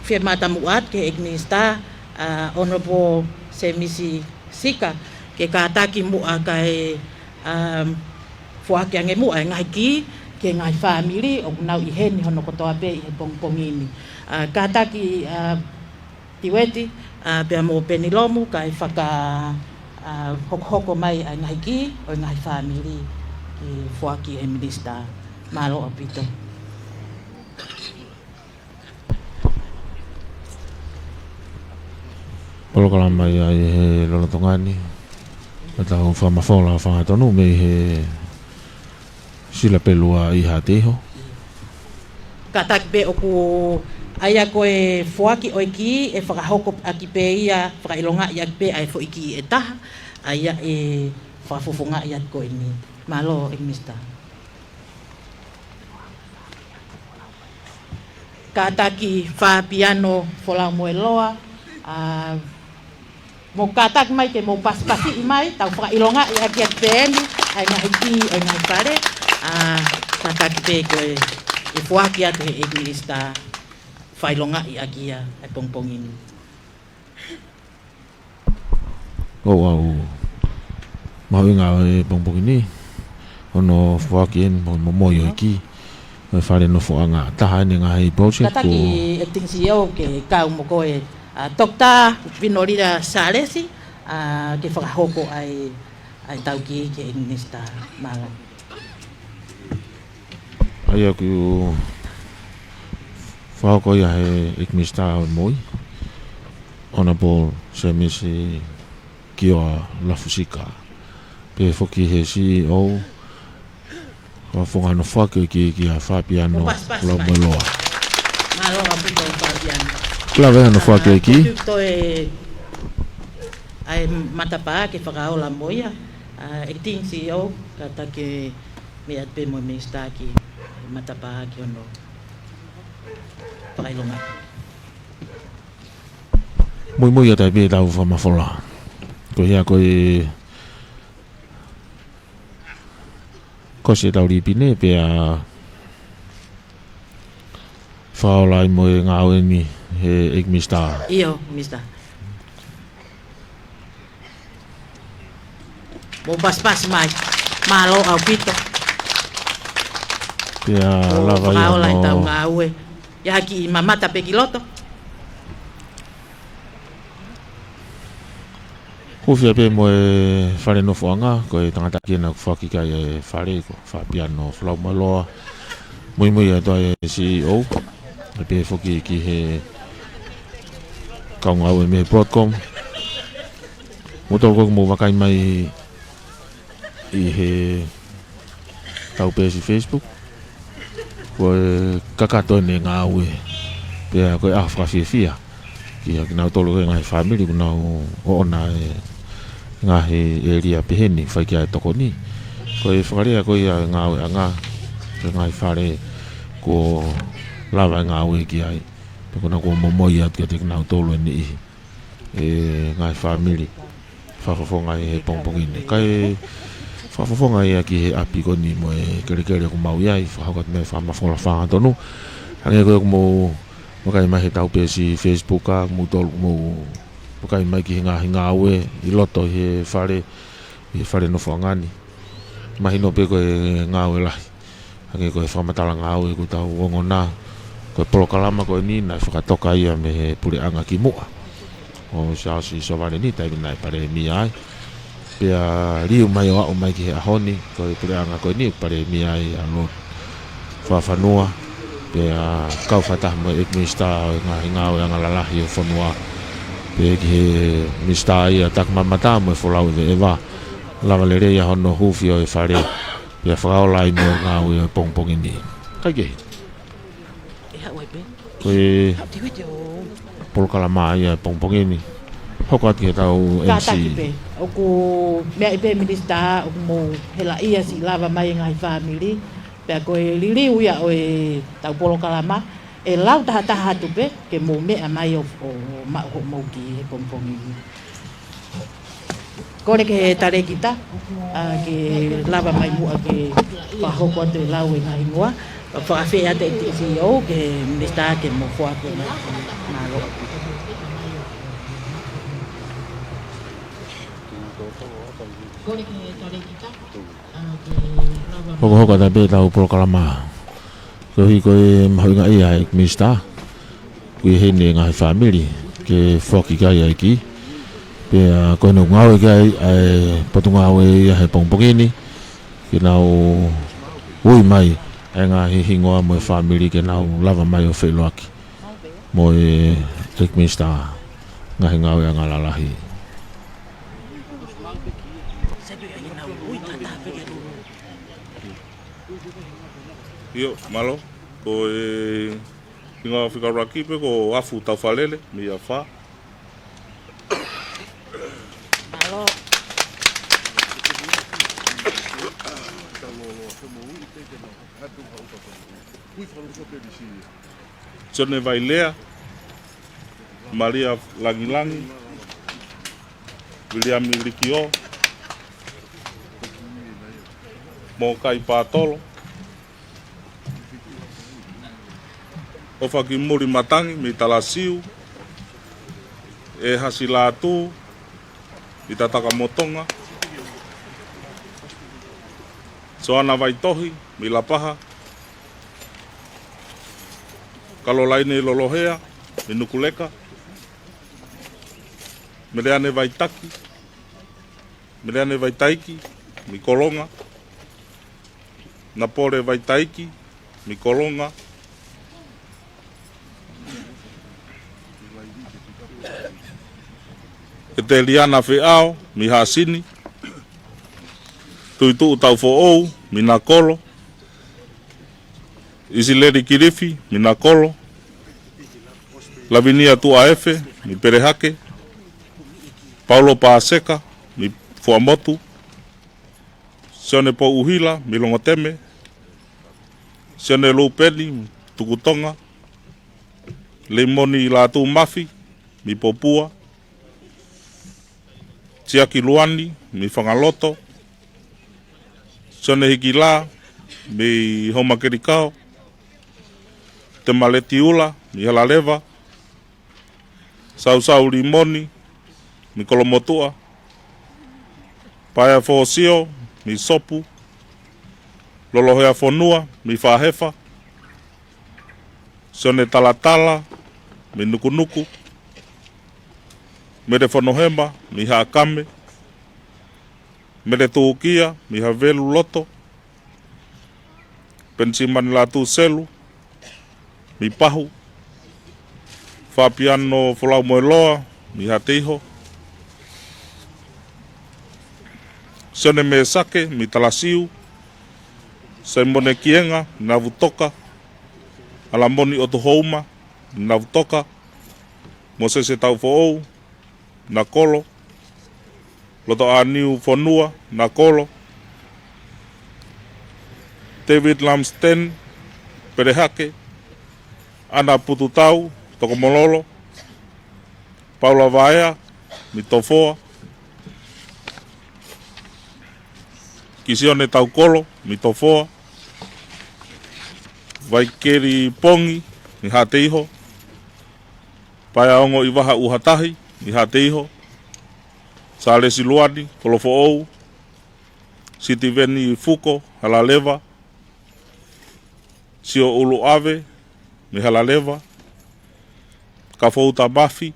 fie mātamuʻa atu ki he ʻEiki Minisitā, ʻa, Honourable Semisi Sika, ke kātaki muʻa kae, um, foaki ange muʻa e ngaahi kī ki he ngaahi fāmili ʻoku nau ʻi heni hono kotoa pē ʻi he pongipongi ni. ʻA, kātaki, ʻa, Tiueti, ʻa, pea mo Penilomu kae faka, ʻa, hokohoko mai ʻa e ngaahi kī ʻo e ngaahi fāmili ke foaki ʻe he Minisitā. Mālō ʻaupito. Polokalama ia ʻi he lolotonga ni, ʻa ʻetau fakamafola fakahangatonu mei he Sila Pelua ʻi Haʻateiho. Kātaki pē ʻoku ʻa ia ko e foaki ʻo e kī ʻe fakahoko ʻaki pē ia, fakaʻilongaʻi ʻaki pē ʻa e foʻi kī ʻe taha, ʻa ia ʻe fakafofongaʻi atu ko eni. Mālō, ʻEiki Minisitā. Kātaki Fapiano Folau Moeloa, ʻa, mou kātaki mai ke mou pasipasiʻi mai, tau fakaʻilongaʻi ʻaki ʻa e peni, ʻa e ngaahi kī ʻo e ngaahi fale, ʻa, kātaki pē ko e, ʻe foaki atu ʻe he ʻEiki Minisitā, fakaʻilongaʻi ʻaki ia ʻa e pongipongi ni. ʻOku mahuʻinga ʻa e pongipongi ni, hono foaki eni mo, mo, mo e kī ʻo e fale nofoʻanga, taha eni e ngaahi project. Kātaki ko e Acting C E O ke kau mo koe, ʻa, Doctor Vinolila Salesi, ʻa, ke fakahoko ʻa e, ʻa e tau kī ki he ʻEiki Minisitā. Mālō. ʻA ia ʻoku fakahoko ia ʻe he ʻEiki Minisitā ʻo e Moʻui, Honourable Semisi Kioa Lafusika. Pehē foki ʻe he C E O, ʻa e fakafofonga hono foaki ʻo e kī kia Fapiano Folau Moeloa. Mālō ʻaupito Fapiano. Lava hono foaki ʻo e kī. Toe ʻa e matapā ke fakaola mo ia, ʻa, Acting C E O, kātaki mai atu pē mo e Minisitā ki he matapā ki hono fakaʻilonga. Muimui atu ai pē ʻetau fakamafola. Ko ia ko e, ko e siʻetau lipine pea fakaola ai mo e ngāue ni ʻe he ʻEiki Minisitā. ʻIo, Minisitā. Mou pasipasi mai. Mālō ʻaupito. Pea lava ia fakaola ʻetau ngāue. ʻI he kiʻi mamata pē ki loto. Hūfia pē mo e fale nofoʻanga, ko e tangata kia naʻa ku foaki ki ai e fale ko Fapiano Folau Moeloa. Muimui atu ai e C E O, ʻa ia pehē foki ki he kau ngāue mei he Broadcom. Mou tolokoi mou vakai mai ʻi he tau peesi Facebook. Ko e kakato eni e ngāue. Pea ko e ʻaho fakafiefia. Ia kinautolu ko e ngaahi fāmili ʻoku nau ʻoʻona e ngaahi ʻēlia pehē ni fai ki ai e tokoni. Ko e fakalea ko ia e ngāueʻanga, ko e ngaahi fale kuo lava e ngāue ki ai. Pea ko ena kuo momoi atu kiate kinautolu e niʻihi e ngaahi fāmili fakafofonga ʻi he pongipongi ni. Kae fakafofonga ia ki he ʻapi ko eni mo e kelekele ʻoku mau ʻi ai, fakahoko atu mei he fakamafola fāngatonu. Hangē ko ia ʻoku mou vakai mai he tau peesi Facebook ʻa kimoutolu ʻoku mou vakai mai ki he ngaahi ngāue ʻi loto ʻi he fale, ʻi he fale nofoʻanga ni. Mahino pē ko e ngāue lahi. Hangē ko e fakamatala ngāue ʻoku tau ongona, ko e polokalama ko eni naʻe fakatoka ia mei he puleʻanga kimuʻa ʻo Siaosi Sovaleni, taimi naʻe palēmia ai. Pea liu mai ʻo aʻu mai ki he ʻaho ni, ko e puleʻanga ko eni ʻoku palēmia ai ʻa Lord Fakafanua. Pea kau fakataha mo e ʻEiki Minisitā ʻo e Ngaahi Ngāueʻanga Lalahi ʻo e fonua. Pea ki he Minisitā ia ʻo e Takimamata mo e Folau ʻEveʻeva. Lava lelei ʻa hono huufi ʻo e fale. Pea fakaola ai mo e ngāue ʻo e pongipongi ni. Kae kehe. ʻE haʻu ai pē. Ko e Haʻu te wete o. Polokalama ia e pongipongi ni. Hoko atu ki he tau M C. Kātaki pē. ʻOku meʻa ai pē Minisitā, ʻoku mou hela ia siʻi lava mai e ngaahi fāmili. Pea ko e liliu ia ʻo e tau polokalama. ʻE lau tahataha atu pē, ke mou meʻa mai ʻo, ʻo maʻu hoʻomou kī he pongipongi ni. Kole ki he talēkita, ʻa, ke lava mai muʻa ke fakahoko atu e lau e ngaahi hingoa, fakafeʻiloaki atu e T C O ki he Minisitā ke mou foaki mai. Mālō. Kole ki he talēkita, ʻa, ke lava mai. Hokohoko atu pē tau polokalama. Koeʻuhi ko e mahuʻinga ia e Minisitā. Kui heni e ngaahi fāmili ke foaki ki ai e kī. Pea ko ʻenau ngāue ki ai ʻa e potungāue ia he pongipongi ni, ke nau ui mai e ngaahi hingoa mo e fāmili ke nau lava mai ʻo feʻiloaki mo e ʻEiki Minisitā Ngaahi Ngāueʻanga Lalahi. ʻIo, mālō. Ko e hingoa fika ʻuluaki pē ko Afu Taufalele, mei Afā. Mālō. Sione Vailea, Malia Langilangi, Viliami Likiō, Mokai Patolo, ʻOfaki Muli Matangi mei Talasiu, ʻEhasi Lātū mei Tatakamotonga, Soana Vaitohi mei Lapaha, Kalolaine Lolohea mei Nukuleka, Meleane Vaitaki, Meleane Vaitaiki mei Kolonga, Napole Vaitaiki mei Kolonga, ʻEteliana Feʻao mei Hāsini, Tuituʻu Taufoʻou mei Nakolo, ʻIsileli Kilifi mei Nakolo, Lavinia Tuʻaefe mei Pelehake, Paulo Paseka mei Fuaʻamotu, Sione Pouʻuhila mei Longoteme, Sione Lupeni Tukutonga, Leimoni Lātūmafi mei Popua, Siaki Luani mei Fangaloto, Sione Hikilā mei Houmakelikao, Temaleti Ula mei Halaleva, Sausau Limoni mei Kolomotuʻa, Paea Fōsio mei Sopu, Lolohea Fonua mei Fahefa, Sione Talatala mei Nukunuku, Mele Fonohema mei Haʻakame, Mele Tukia mei Haveluloto, Penisimani Lātūselu mei Pahu, Fapiano Folaumoeloa mei Hateiho, Sione Mesake mei Talasiu, Saimone Kienga mei Navutoka, ʻAlamoni ʻOtuhouma mei Navutoka, Mōsese Taufoʻou, Nakolo. Lotoʻāniu Fonua, Nakolo. David Lumsden, Pelehake. ʻAna Pututau, Tokomololo. Paula Vaea, mei Tofoa. Kisione Taukolo, mei Tofoa. Vaikeli Pongi, mei Haʻateiho. Paeaongo ʻIvaha ʻUhatahi, mei Haʻateiho. Sālesi Luani, Kolofoʻou. Sitiveni Fuko, Halaleva. Sio ʻUluʻave, mei Halaleva. Kafouta Mafi,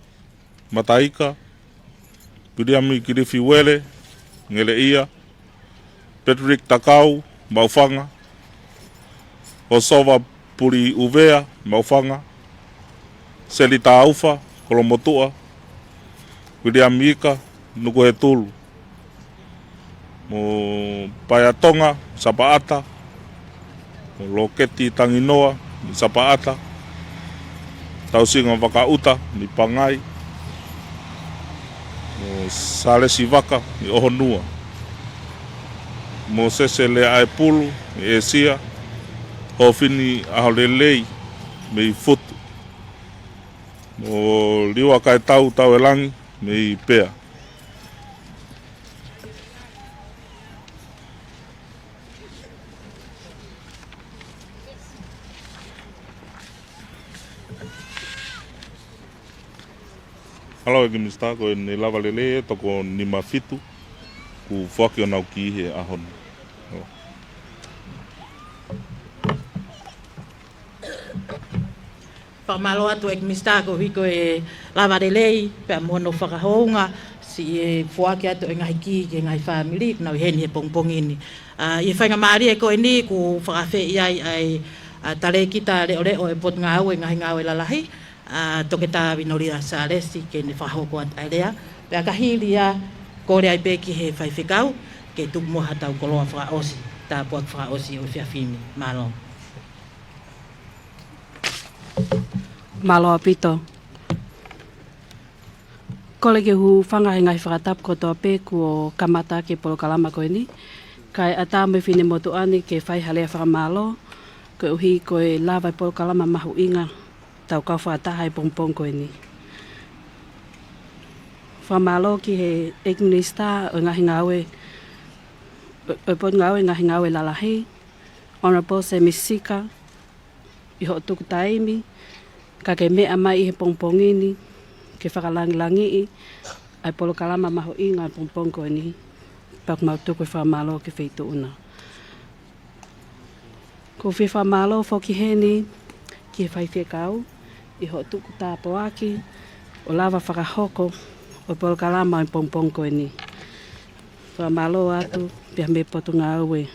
Mataika. Viliami Kilifi Uele, Ngeleʻia. Patrick Takau, Maʻufanga. Hosova Puli ʻUvea, Maʻufanga. Seli Taufa, Kolomotuʻa. Viliami Ika, Nukuhetulu. Mo Paea Tonga, Sapaʻata. Mo Loketi Tanginoa, mei Sapaʻata. Tausinga Vakaʻuta, mei Pangai. Mo Sālesi Vaka, mei ʻOhonua. Mōsese Leaʻaepulu, mei ʻĒsia. Hofini ʻAholelei, mei Futu. Mo Liua Kaetau Tauelangi, mei Pea. Mālō ʻEiki Minisitā, ko ʻene lava lelei e toko nima fitu kuo foaki ʻo nau ki he ʻaho ni. Mālō. Fakamālō atu ʻEiki Minisitā koeʻuhi ko e lava lelei pea mo hono fakahounga siʻi e foaki atu e ngaahi kī ki he ngaahi fāmili ʻoku nau ʻi heni he pongipongi ni. ʻA, ʻi he faingamālie ko eni ʻoku fakaafeʻi ai ʻa e, ʻa, Talēkita Leʻoleʻo e Potungāue Ngaahi Ngāue Lalahi, ʻa, Toketā Vinolia Sālesi ke ne fakahoko atu ʻa e lea. Pea ka hili ia kole ai pē ki he faifekau ke tuku muʻa haʻatau koloa fakaʻosi, tāpuaki fakaʻosi ʻo e efiafi ni. Mālō. Mālō ʻaupito. Kole ke u hūfanga he ngaahi fakatapu kotoa pē kuo kamata ʻaki e polokalama ko eni. Kae ʻatā mo e finemotuʻa ni ke fai ha lea fakamālō, koeʻuhi ko e lava e polokalama mahuʻinga ʻetau kau fakataha he pongipongi ko eni. Fakamālō ki he ʻEiki Minisitā ʻo e Ngaahi Ngāue, ʻo, ʻo e Potungāue Ngaahi Ngāue Lalahi, Honourable Semi Sika, ʻi hoʻo tuku taimi, kae ke meʻa mai ʻi he pongipongi ni, ke fakalangilangiʻi ʻa e polokalama mahuʻinga ʻo e pongipongi ko eni, pea ʻoku mau tuku e fakamālō ki he Feituʻu na. ʻOku ou fie fakamālō foki heni ki he faifekau, ʻi hoʻo tuku tāpuaki, ʻo lava fakahoko ʻo e polokalama ʻo e pongipongi ko eni. Fakamālō atu, pea mei he Potungāue.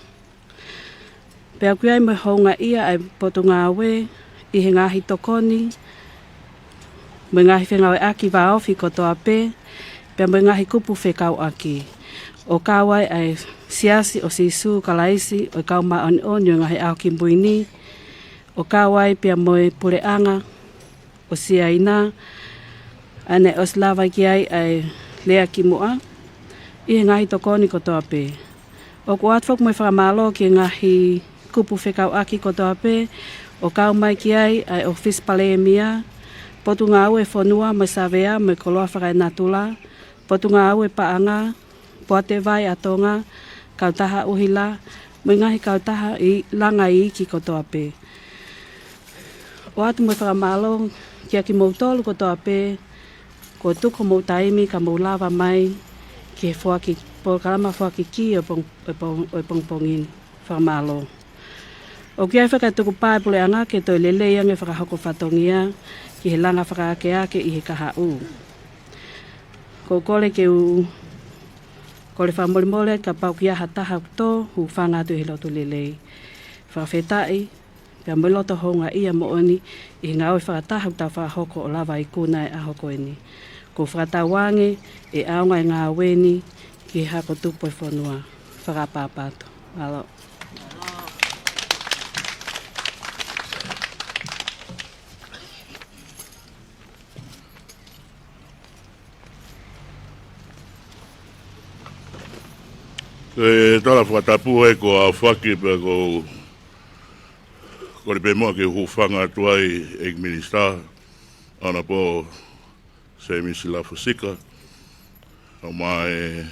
Pea ʻoku ʻi ai mo e houngaʻia ʻa e Potungāue ʻi he ngaahi tokoni, mo e ngaahi fengāueʻaki vāofi kotoa pē, pea mo e ngaahi kupu fekauʻaki. ʻO kau ai ʻa e Siasi ʻo Sīsū Kalaisi ʻo e Kau Māʻoniʻoni ʻo e Ngaahi ʻAho Kimui Ni, ʻo kau ai pea mo e Puleʻanga ʻo Siaina, ʻa ia naʻe ʻosi lava ki ai ʻa e lea kimuʻa, ʻi he ngaahi tokoni kotoa pē. ʻOku ʻoatu foki mo e fakamālō ki he ngaahi kupu fekauʻaki kotoa pē, ʻo kau mai ki ai ʻa e ʻŌfisi Palēmia, Potungāue Fonua mo e Savea mo e Koloa Fakaenatula, Potungāue Paʻanga, Poate Vai ʻa Tonga, Kautaha ʻUhila, mo e ngaahi kautaha ʻi langa iiki kotoa pē. ʻOatu mo e fakamālō kiate kimoutolu kotoa pē, kuo tuku homou taimi ka mou lava mai ki he foaki, polokalama foaki kī ʻo e pong-, ʻo e pong-, ʻo e pongipongi ni. Fakamālō. ʻOku ʻi ai foki ʻa e tukupā ʻa e Puleʻanga ke toe lelei ange fakahoko fatongia ki he langa fakaakeake ʻi he kahaʻu. ʻOku ou kole ke u kole fakamolemole kapau ʻoku ʻi ai ha taha ʻoku tō, hūfanga atu he lotu lelei. Fakafetaʻi, pea mo e loto houngaʻia moʻoni ʻi he ngāue fakataha ʻoku tau fakahoko ʻo lava ikuna e ʻaho ko eni. ʻOku fakatauange ʻe ʻaonga e ngāue ni ki he hako tupu ʻo e fonua. Fakaʻapaʻapa atu. Mālō. Ko e tala fakatapu ē ko e aofaki pea ko e kole pē muʻa ke u hūfanga atu ai ʻEiki Minisitā, Honourable Semisi Lafusika, kae ʻumaʻā e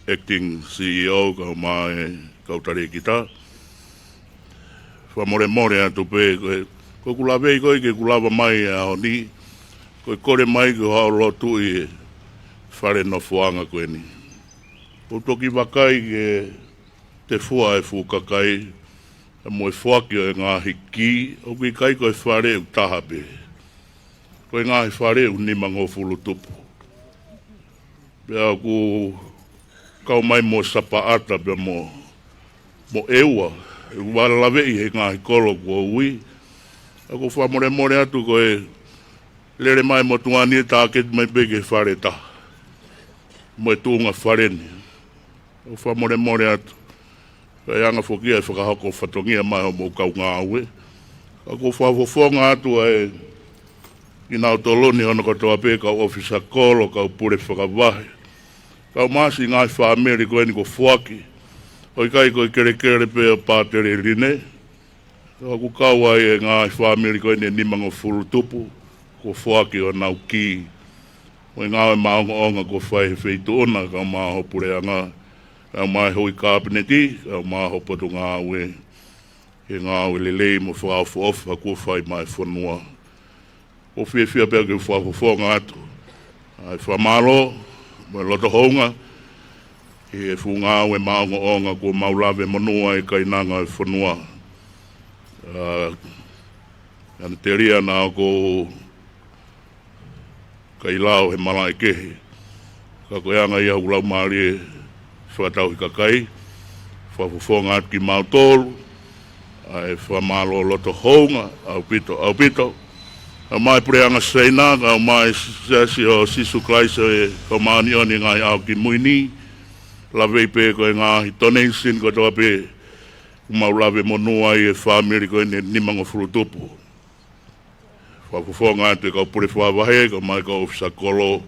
Acting C E O, kae ʻumaʻā e kau talēkita. Fakamolemole atu pē, ko e, ko ʻeku laveʻi ko ē ke u lava mai he ʻaho ni, ko e kole mai ke u haʻu ʻo lotu ʻi he fale nofoʻanga ko eni. ʻOku ou toki vakai ki he tefua ʻo e fuʻu kakai, pea mo e foaki ʻo e ngaahi kī, ʻoku ʻikai ko e fale ʻe taha pē. Ko e ngaahi fale ʻe nimangofulu tupu. Pea ʻoku kau mai mo Sapaʻata pea mo, mo ʻEua, ʻoku ou laveʻi he ngaahi kolo kuo u ui. ʻOku ou fakamolemole atu ko e lele mai motuʻa ni ʻe tāketi mai pē ki he fale ʻe taha. Mo e tuʻunga fale ni. ʻOku ou fakamolemole atu. Kae ʻi ai ʻa e foki ʻa e fakahoko fatongia mai ʻo e kau ngāue. Ka ʻoku ou fakafofonga atu ai kinautolu ni hono kotoa pē, kau ʻōfisa kolo, kau pule fakavahe, kae ʻumaʻā siʻi ngaahi fāmili ko eni kuo foaki. ʻOku ʻikai ko e kelekele pē ʻo Pātele Line. ʻOku kau ai e ngaahi fāmili ko eni ʻe nimangofulu tupu, kuo foaki honau kī. Mo e ngāue maʻongoʻonga kuo fai he feituʻu na, kae ʻumaʻā ho puleʻanga, kae ʻumaʻā e houʻeiki Kapineti, kae ʻumaʻā ho potungāue, he ngāue lelei mo fakaʻofoʻofa kuo fai maʻa e fonua. ʻOku ou fiefia pē ke u fakafofonga atu ʻa e fakamālō mo e loto hounga ʻi he fuʻu ngāue maʻongoʻonga kuo mau lave monū ai e kainanga ʻo e fonua. ʻA, ʻa e telia naʻa ʻoku ou kai lao he malaʻe kehe. Ka ko e anga ia ʻoku laumālie fakatauhi kakai, fakafofonga atu kimautolu, ʻa e fakamālō loto hounga, ʻaupito, ʻaupito. Kae ʻumaʻā e puleʻanga Siaina, kae ʻumaʻā e Siasi ʻo Sīsū Kalaisi ʻo e Kau Māʻoniʻoni ʻi he Ngaahi ʻAho Kimui Ni, laveʻi pē ko e ngaahi donation kotoa pē, kuo mau lave monū ai e fāmili ko eni ʻe nimangofulu tupu. Fakafofonga atu e kau pule fakavahe, kae ʻumaʻā e kau ʻōfisa kolo,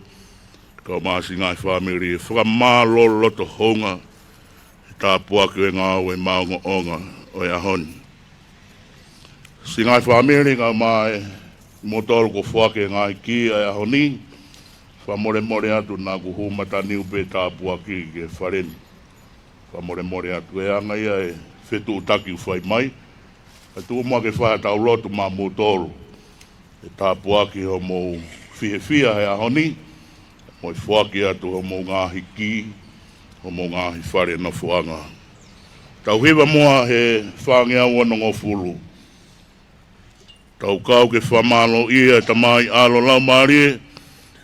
kae ʻumaʻā siʻi ngaahi fāmili, fakamālō loto hounga, he tāpuaki ʻo e ngāue maʻongoʻonga ʻo e ʻaho ni. Siʻi ngaahi fāmili, kae ʻumaʻā e moutolu kuo foaki e ngaahi kī ʻa e ʻaho ni, fakamolemole atu naʻa ku hū mataniu pē tāpuaki ki he fale ni. Fakamolemole atu e anga ia e fetuʻutaki ʻoku fai mai. Kae tuku muʻa ke fai haʻatau lotu maʻamoutolu. ʻE tāpuaki hoʻomou fiefia he ʻaho ni, mo e foaki atu hoʻomou ngaahi kī, hoʻomou ngaahi fale nofoʻanga. Tau hiva muʻa he fāngeau onongofulu. Tau kau ke fakamālōʻia e Tamai, ʻAlo, Laumālie,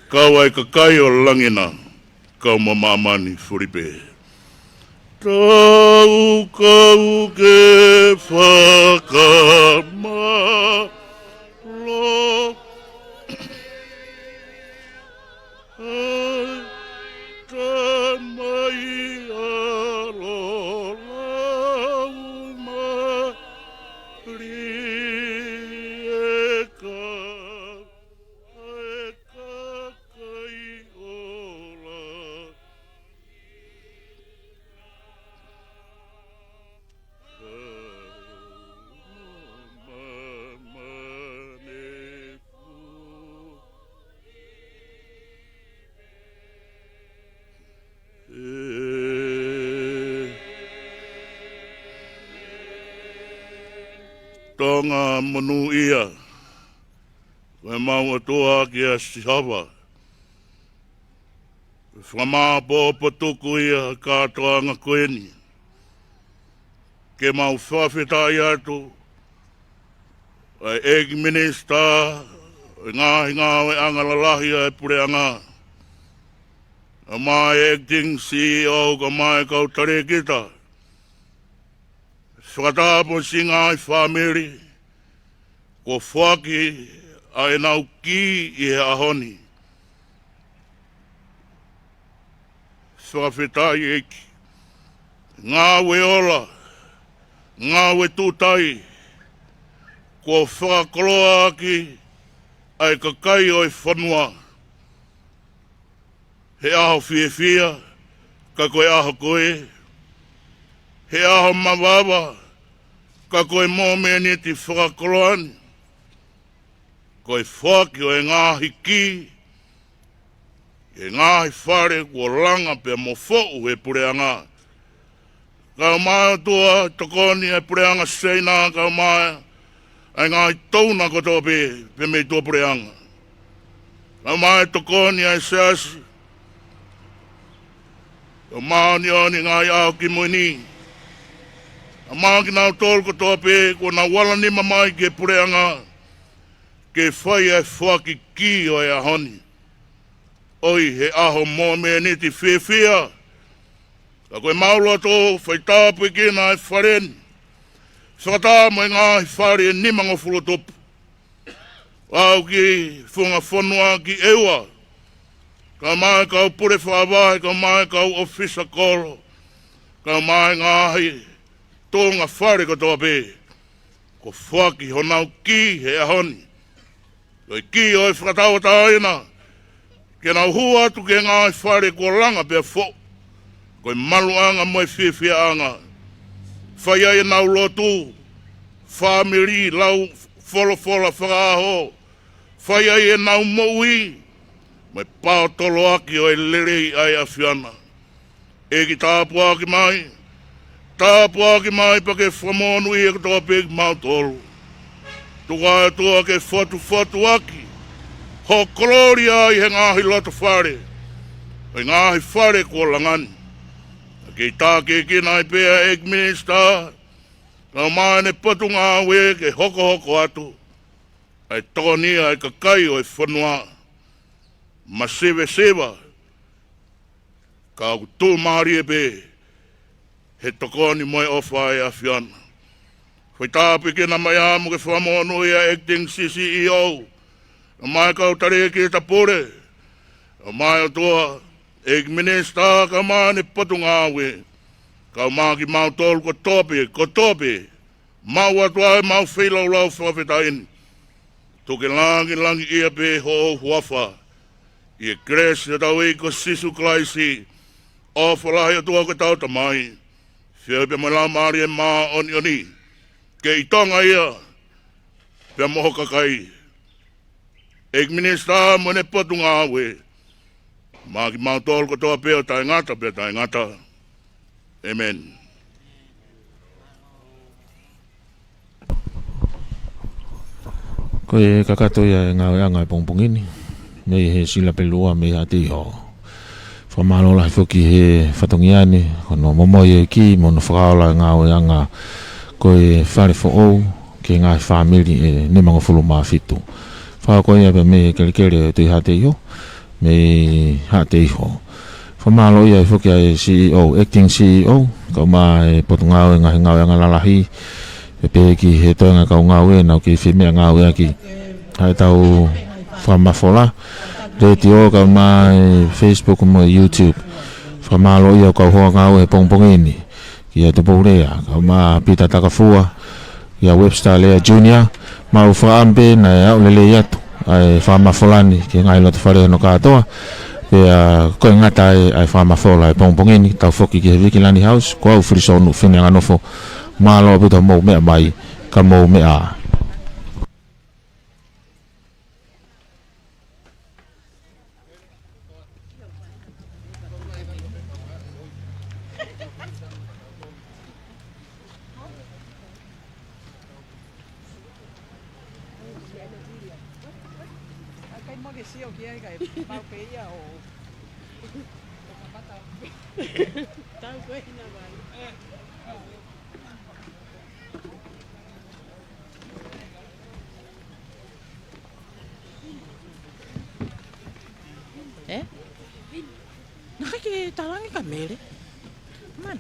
kau ai e kakai ʻo langi na, kau mo māmani fulipē. Tau kau ke fakamālō. ʻAi, Tamai, ʻAlo, Laumālie, kau ai e kakai ʻo langi. Tonga monūʻia, ko ʻemau ʻOtua kia Sihova. Fakamāʻopoʻopo tuku ia kātoanga ko eni. Ke mau fakafetaʻi atu ʻa e ʻEiki Minisitā ʻo e Ngaahi Ngāueʻanga Lalahi ʻa e Puleʻanga, kae ʻumaʻā e Acting C E O, kae ʻumaʻā e kau talēkita. Fakatapu mo siʻi ngaahi fāmili kuo foaki ʻa ʻenau kī ʻi he ʻaho ni. Fakafetaʻi ʻEiki. Ngāue ola, ngāue tuʻutai, kuo fakakoloa ʻaki ʻa e kakai ʻo e fonua. He ʻaho fiefia, ka ko e ʻaho ko ē, he ʻaho mavava, ka ko e momeniti fakakoloa ni, ko e foaki ʻo e ngaahi kī ʻi he ngaahi fale kuo langa pea mo foʻu ʻe he puleʻanga. Kae ʻumaʻā ʻOtua, tokoni ʻa e puleʻanga Siaina, kae ʻumaʻā ʻa e ngaahi touna kotoa pē, pē mei tuʻa puleʻanga. Kae ʻumaʻā e tokoni ʻa e siasi, ʻo māʻoniʻoni ngaahi ʻaho kimui ni. Kae ʻumaʻā kinautolu kotoa pē kuo nau ala nima mai ki he puleʻanga, ke fai ʻa e foaki kī ʻo e ʻaho ni. ʻOi, he ʻaho momeniti fiefia. Ka ko e mau loto, fai tāpuekina ʻa e fale ni, fakataha mo e ngaahi fale ʻe nimangofulu tupu. Aʻu ki he funga fonua ki ʻEua. Kae ʻumaʻā e kau pule fakavahe, kae ʻumaʻā e kau ʻōfisa kolo, kae ʻumaʻā e ngaahi tuʻunga fale kotoa pē, kuo foaki honau kī he ʻaho ni. Ko e kī ʻo e fakatauʻatāina, ke nau hū atu ki he ngaahi fale kuo langa pea foʻu, ko e maluʻanga mo e fiefiaʻanga. Fai ai ʻenau lotu, fāmili, lau folofola fakaʻaho, fai ai ʻenau moʻui, mo e paotoloaki ʻo e lelei ʻa e ʻAfiona. ʻEiki, tāpuaki mai, tāpuaki mai pea ke fakamonūʻia kotoa pē kimautolu. Tuku ʻOtua ke fotufotuaki ho kolōlia ʻi he ngaahi loto fale, ʻi he ngaahi fale kuo langa ni. Ke tākiekina ai pē ʻa e ʻEiki Minisitā, kae ʻumaʻā ʻene potungāue ke hokohoko atu ʻa e tokonia ʻa e kakai ʻo e fonua. Masivesiva, ka ʻoku tuʻumālie pē he tokoni mo e ʻofa ʻa e ʻAfiona. Fai tāpuekina mai ā mo ke fakamonūʻia ʻa e Acting C C E O, kae ʻumaʻā e kau talēkita pule, kae ʻumaʻā ʻOtua, ʻEiki Minisitā, kae ʻumaʻā ʻene potungāue, kae ʻumaʻā kimautolu kotoa pē, kotoa pē, maʻu atu ʻa e mau feilaulau fakafetaʻi ni. Tuku ke langilangiʻia pē hoʻo huafa. ʻI he kelesi ʻa hotau ʻEiki ko Sīsū Kalaisi, ʻofa lahi ʻa e ʻOtua ko hotau Tamai, feohi pea mo e Laumālie Māʻoniʻoni, ke ʻi Tonga ia, pea mo ho kakai. ʻEiki Minisitā mo ʻene potungāue, maʻa kimautolu kotoa pē ʻo taʻengata pea taʻengata. ʻĒmeni. Ko e kakato ia e ngāueʻanga ʻo e pongipongi ni mei he Sila Pelua mei Haʻateiho. Fakamālō lahi foki he fatongia ni, ko hono momoi ʻa e kī mo hono fakaola e ngāueʻanga ko e fale foʻou ki he ngaahi fāmili ʻe nimangofulu mā fitu. Fakahoko ia pea mei he kelekele ʻo e Tuʻi Haʻateiho, mei Haʻateiho. Fakamālō ia foki ʻa e C E O, Acting C E O, kae ʻumaʻā e Potungāue Ngaahi Ngāueʻanga Lalahi, pea pehē ki he toenga kau ngāue naʻa nau kei fie meʻangāueʻaki ʻa ʻetau fakamafola, letiō kae ʻumaʻā e Facebook mo e YouTube. Fakamālō ia ʻa e kau hoa ngāue he pongipongi ni, kia Tupou Lea, kae ʻumaʻā Pita Takafua, kia Webster Lea Junior, mau fakaʻamu pē naʻe aʻu lelei atu ʻa e fakamafola ni ki he ngaahi loto fale hono kātoa, pea ko e ngata ai ʻa e fakamafola he pongipongi ni, tau foki ki he Vikilani House, ko au Filisonu Fineanganofo, mālō ʻaupito hoʻomou meʻa mai, ka mou meʻa ā. Tau ko ē hina vai. Ē? Naʻe ʻikai ke talange ka Mele. Man.